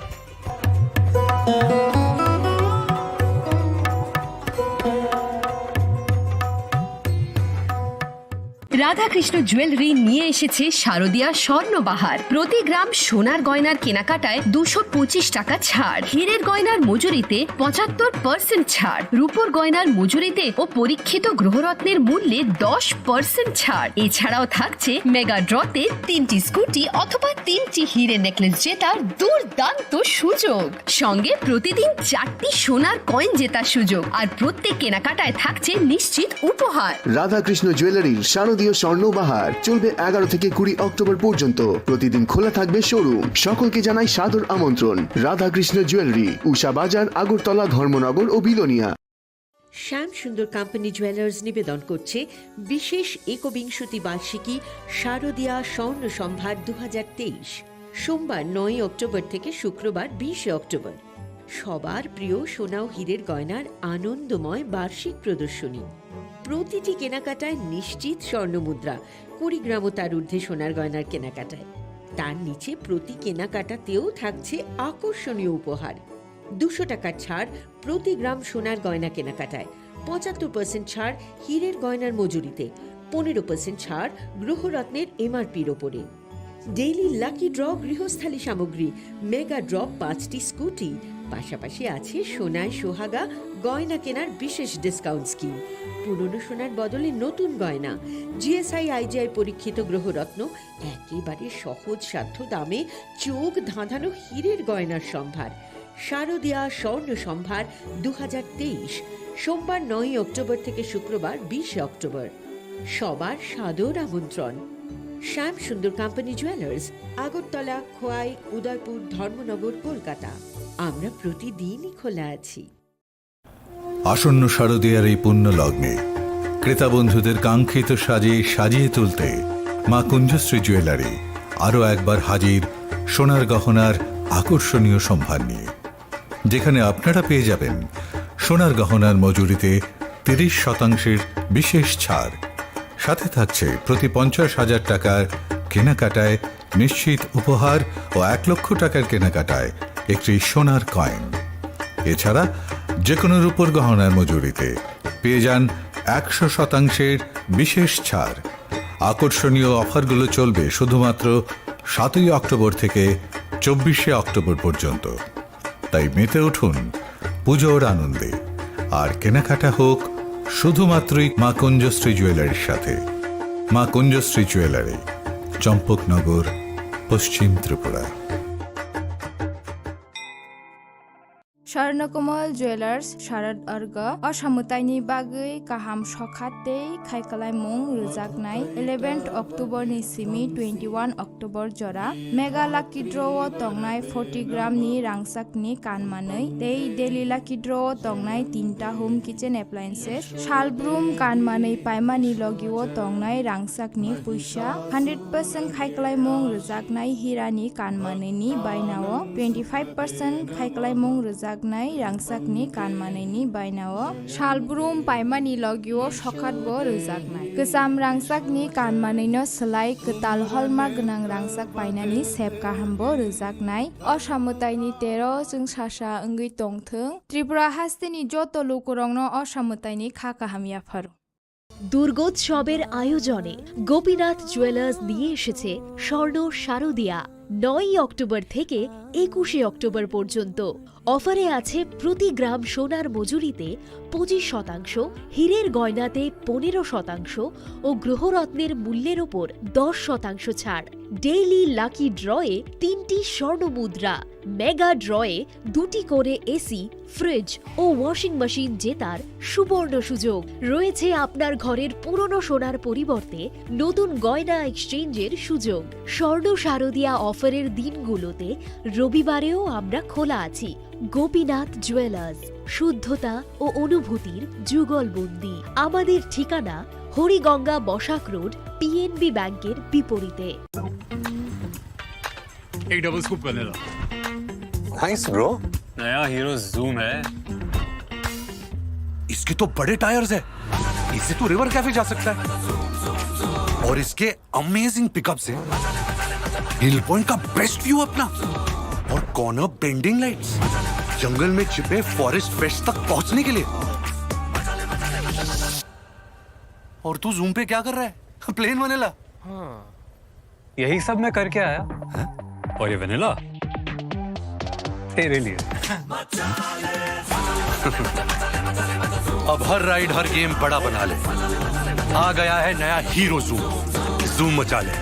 Radhakrishna jewellery নিয়ে এসেছে শারদিয়া স্বর্ণবাহার। প্রতি গ্রাম সোনার গয়নার কেনাকাটায় দুশো পঁচিশ টাকা ছাড়, হীরের গয়নার মজুরিতে পঁচাত্তর পার্সেন্ট ছাড়, রূপোর গয়নার মজুরিতে ও পরীক্ষিত গ্রহরত্নের মূল্যে দশ পার্সেন্ট ছাড়। এছাড়াও থাকছে মেগা ড্রতে তিনটি স্কুটি অথবা তিনটি হিরে নেকলেস জেতার দুর্দান্ত সুযোগ। সঙ্গে প্রতিদিন চারটি সোনার কয়েন জেতার সুযোগ, আর প্রত্যেক কেনাকাটায় থাকছে নিশ্চিত উপহার। রাধাকৃষ্ণ জুয়েলারির শারদীয় স্বর্ণ বাহার চলবে এগারো থেকে কুড়ি অক্টোবর পর্যন্ত। প্রতিদিন খোলা থাকবে শোরুম। সকলকে জানাই সাদর আমন্ত্রণ। রাধাকৃষ্ণ জুয়েলারি, উষা বাজার, আগরতলা, ধর্মনগর ও বিলোনিয়া। শ্যাম সুন্দর কোম্পানি জুয়েলার্স নিবেদন করছে বিশেষ একবিংশতি বার্ষিকী শারদীয়া স্বর্ণ সম্ভার দু হাজার তেইশ, সোমবার নয়ই অক্টোবর থেকে শুক্রবার বিশে অক্টোবর। সবার প্রিয় সোনা ও হীরের গয়নার আনন্দময় বার্ষিক প্রদর্শনী। প্রতিটি কেনাকাটায় নিশ্চিত স্বর্ণ মুদ্রা, কুড়ি গ্রাম ও তার ঊর্ধ্বে সোনার গয়নার কেনাকাটায়। তার নিচে প্রতি কেনাকাটাতেও থাকছে আকর্ষণীয় উপহার। দুশো টাকার ছাড় প্রতি গ্রাম সোনার গয়না কেনাকাটায়, পঁচাত্তর পার্সেন্ট ছাড় হীরের গয়নার মজুরিতে, পনেরো পার্সেন্ট ছাড় গ্রহরত্নের এমআরপির ওপরে। ডেইলি লাকি ড্র গৃহস্থালী সামগ্রী, মেগা ড্র পাঁচটি স্কুটি, পাশাপাশি আছে সোনায় সোহাগা গয়না কেনার বিশেষ ডিসকাউন্ট স্কিম। পুরনো সোনার বদলে নতুন গয়না, জিএসআই আইজিআই পরীক্ষিত গ্রহরত্ন, একেবারে সহজসাধ্য দামে চোখ ধাঁধানো হীরের গয়নার সম্ভার। শারদীয়া স্বর্ণ সম্ভার দু হাজার তেইশ, সোমবার নয়ই অক্টোবর থেকে শুক্রবার বিশে অক্টোবর। সবার সাদর আমন্ত্রণ। শ্যাম সুন্দর কোম্পানি জুয়েলার্স, আগরতলা, খোয়াই, উদয়পুর, ধর্মনগর, কলকাতা। আমরা প্রতিদিনই খোলা আছি। আসন্ন শারদীয়ার এই পুণ্য লগ্নে ক্রেতা বন্ধুদের কাঙ্ক্ষিত সাজে সাজিয়ে তুলতে মা কুঞ্জশ্রী জুয়েলারি আরও একবার হাজির সোনার গহনার আকর্ষণীয় সম্ভার নিয়ে, যেখানে আপনারা পেয়ে যাবেন সোনার গহনার মজুরিতে তিরিশ শতাংশের বিশেষ ছাড়। সাথে থাকছে প্রতি পঞ্চাশ হাজার টাকার কেনাকাটায় নিশ্চিত উপহার ও এক লক্ষ টাকার কেনাকাটায় একটি সোনার কয়েন। এছাড়া যে কোনো রূপোর গহনার মজুরিতে পেয়ে যান একশো শতাংশের বিশেষ ছাড়। আকর্ষণীয় অফারগুলো চলবে শুধুমাত্র সাতই অক্টোবর থেকে চব্বিশে অক্টোবর পর্যন্ত। তাই মেতে উঠুন পুজোর আনন্দে, আর কেনাকাটা হোক শুধুমাত্রই মা কুঞ্জশ্রী জুয়েলারির সাথে। মা কুঞ্জশ্রী জুয়েলারি, চম্পকনগর, পশ্চিম Tripura. Swarnakomal Jewelers Sharad Arga o samwtaini bagwi kaham sokha tei khaikhlaimung rwjaknai eleventh October ni simi twenty-one October jora Mega Lucky Draw o tongnai forty gram ni rangchak ni kan manwi tei Daily Lucky Draw o tongnai tinta home kitchen appliances, salbrum kan manwi paimani logi o tongnai rangchak ni puisa, hundred percent khaikhlaimung rwjaknai hira ni kan manwi ni baina o twenty five percent khaikhlaimung rwjaknai rangchak ni kan manwi ni baina o salbrum paimani logi o sokhat bo rwjaknai. Kwcham rangchak ni kan manwi no swlai kwtal hallmark gwnang rangchak painani sep kaham bo rwjaknai. O samwtai ni tero chwng sasa wngwi tongthwng. Tripura haste ni joto lukurok no o samwtai ni kha kaham yapharo. দুর্গোৎসবের আয়োজনে গোপীনাথ জুয়েলার্স নিয়ে এসেছে স্বর্ণ শারদিয়া। নয়ই অক্টোবর থেকে একুশে অক্টোবর পর্যন্ত। অফারে আছে প্রতি গ্রাম সোনার মজুরিতে পঁচিশ শতাংশ, হীরের গয়নাতে পনেরো শতাংশ ও গ্রহরত্নের মূল্যের ওপর দশ শতাংশ ছাড়। ডেইলি লাকি ড্রয়ে তিনটি স্বর্ণ মুদ্রা, মেগা ড্রয়ে দুটি করে এসি, ফ্রিজ ও ওয়াশিং মেশিন জেতার সুবর্ণ সুযোগ। রয়েছে আপনার ঘরের পুরনো সোনার পরিবর্তে নতুন গয়না এক্সচেঞ্জের সুযোগ। স্বর্ণ শারদিয়া অফারের দিনগুলোতে রবিবারেও আমরা খোলা আছি। গোপীনাথ জুয়েলার্স, শুদ্ধতা ও অনুভূতির যুগলবন্দি। আমাদের ঠিকানা হরিগঙ্গা বসাক রোড, পিএনবি ব্যাংকের বিপরীতে। एक double scoop vanilla. Nice bro. नया हीरो जूम है। इसके तो बड़े टायर्स है, इससे तो रिवर कैफे जा सकता है। और इसके अमेजिंग पिकअप्स है, हिल पॉइंट का बेस्ट व्यू अपना, और कॉर्नर बेंडिंग लाइट्स, जंगल में छिपे फॉरेस्ट फ्रेश तक पहुंचने के लिए। और तू जूम पे क्या कर रहा है? Plane vanilla. हाँ। यही सब मैं करके आया। हैं? और ये वनीला तेरे लिए। अब हर राइड, हर गेम बड़ा बना ले। आ गया है नया हीरो जूम। जूम मचा ले।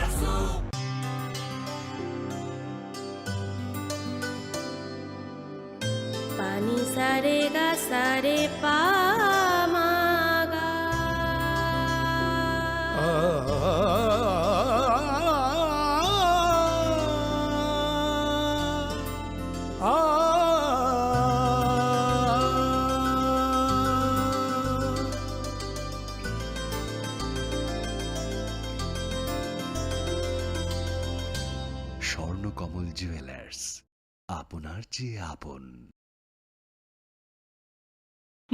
Pani sare ga sare pa ma ga. Swarnakamal jewellers, আপনার চেয়ে আপন।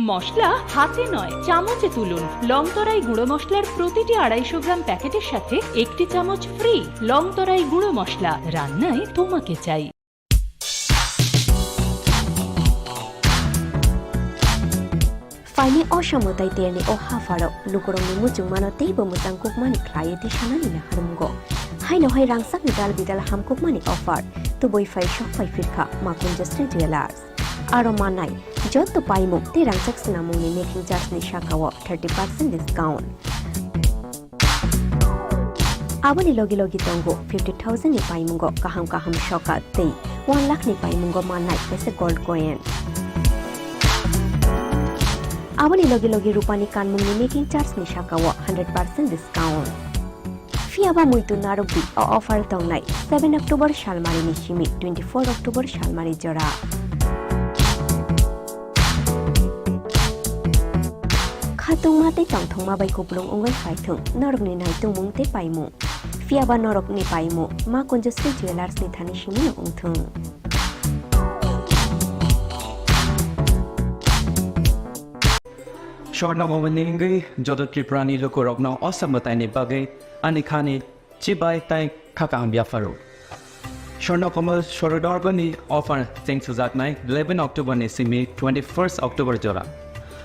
মশলা হাতে নয়, চামচে তুলুন। লংতরাই গুঁড়ো মশলার প্রতিটি আড়াইশো গ্রাম প্যাকেটের সাথে একটি চামচ ফ্রি। লংতরাই গুঁড়ো মশলা, রান্নায় তোমাকে চাই। Phaini o samwtai terni o hapharo lukurokni muchungmano teibo mwchang kukmani khlaiwi tisanani naharmungo. Haino hai rangchakni dal bidal hamkukmani offer. Tubui phai sok phai phirkha Makunjasri Jewellers. Aro manai jotto paimung tei rangchak swnamungni making charge ni sakao thirty percent discount. Aboni logi logi tongo fifty thousand ni paimungo kaham kaham sokat tei one lakh ni paimungo mannai kaisa gold coin. Aboni logi logi rupani kanmungni making charge ni sakao hundred percent discount. Phiya ba muitu narwkdi, o offer tongnai seven October salmari ni simi twenty-four October salmari jora. Khatungma tei tongthokma bai kupulung wngwi phaithung norokni naitungmung tei paimung. Phiya ba norokni paimung Makunjasri Jewellers ni thani simino wngthung. Swarna Komolni wngwi joto Tripurani lukurokno o samwtaini bagwi ani khani chibai tai kha kaham yapharo. Swarna Komol Sorodorbani offer cheng sujaknai eleven October ni simi twenty-first October jora.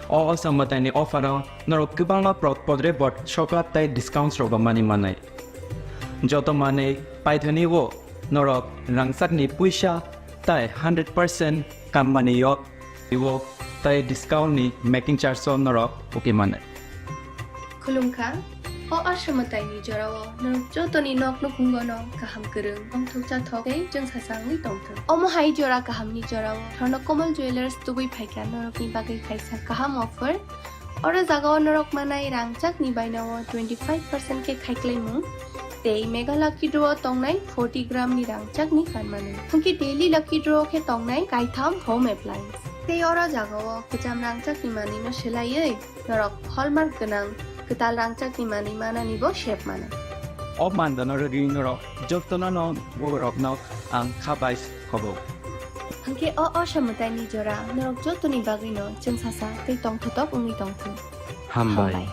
O, o samwtaini offer o norok kwbangma pro-, podre bot soklat tai discounts rok bo mani manai. Joto manwi paithani o norok rangchakni puisa tai hundred percent kammani yok iwo tai discount ni making charge o norok uki mane. Khulumkha, o aswmwtaini jorao norok jotoni nok nukhungono kaham kwrwng, tongthokcha thok tei chwngsasangwi tongthok. Omo hai jora kahamni jorao Swarna Komol Jewellers tubui phaikha norokni bagwi kaisa kaham offer. Oro jagao norok manai rangchakni bainao twenty five percent khe khaiklaimung tei Mega Lucky Draw tongnai forty gram ni rangchakni kanmani. Hwnkhe Daily Lucky Draw khe tongnai kaitham home appliance. Tei oro jagao kwcham rangchakni manwino swlaiwi norok hallmark gwnang kwtal rangchakni manwi mananibo sep mano. O mandano rwgwi norok jotono no borokno ang kha bai khobo. Hwnkhe o aswmwtaini jora norok jotoni bagwino chwngsasa tei tongthotok wngwi tongthung. Hambai. Hambai.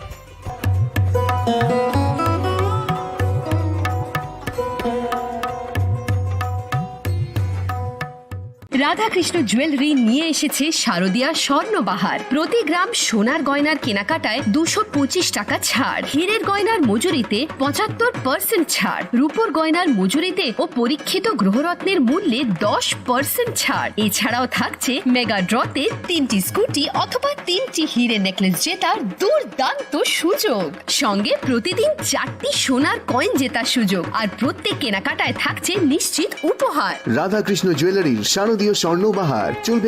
Radhakrishna jewellery নিয়ে এসেছে শারদীয়া স্বর্ণবাহার। প্রতি গ্রাম সোনার গয়নার কেনাকাটায় দুশো পঁচিশ টাকা ছাড়, হীরের গয়নার মজুরিতে পঁচাত্তর পার্সেন্ট ছাড়, রূপোর গয়নার মজুরিতে ও পরীক্ষিত গ্রহরত্নের মূল্যে দশ পার্সেন্ট ছাড়। এছাড়াও থাকছে মেগা ড্রতে তিনটি স্কুটি অথবা তিনটি হীরে নেকলেস জেতার দুর্দান্ত সুযোগ। সঙ্গে প্রতিদিন চারটি সোনার কয়েন জেতার সুযোগ, আর প্রত্যেক কেনাকাটায় থাকছে নিশ্চিত উপহার। রাধাকৃষ্ণ জুয়েলারির শারদীয় স্বর্ণ বাহার চলবে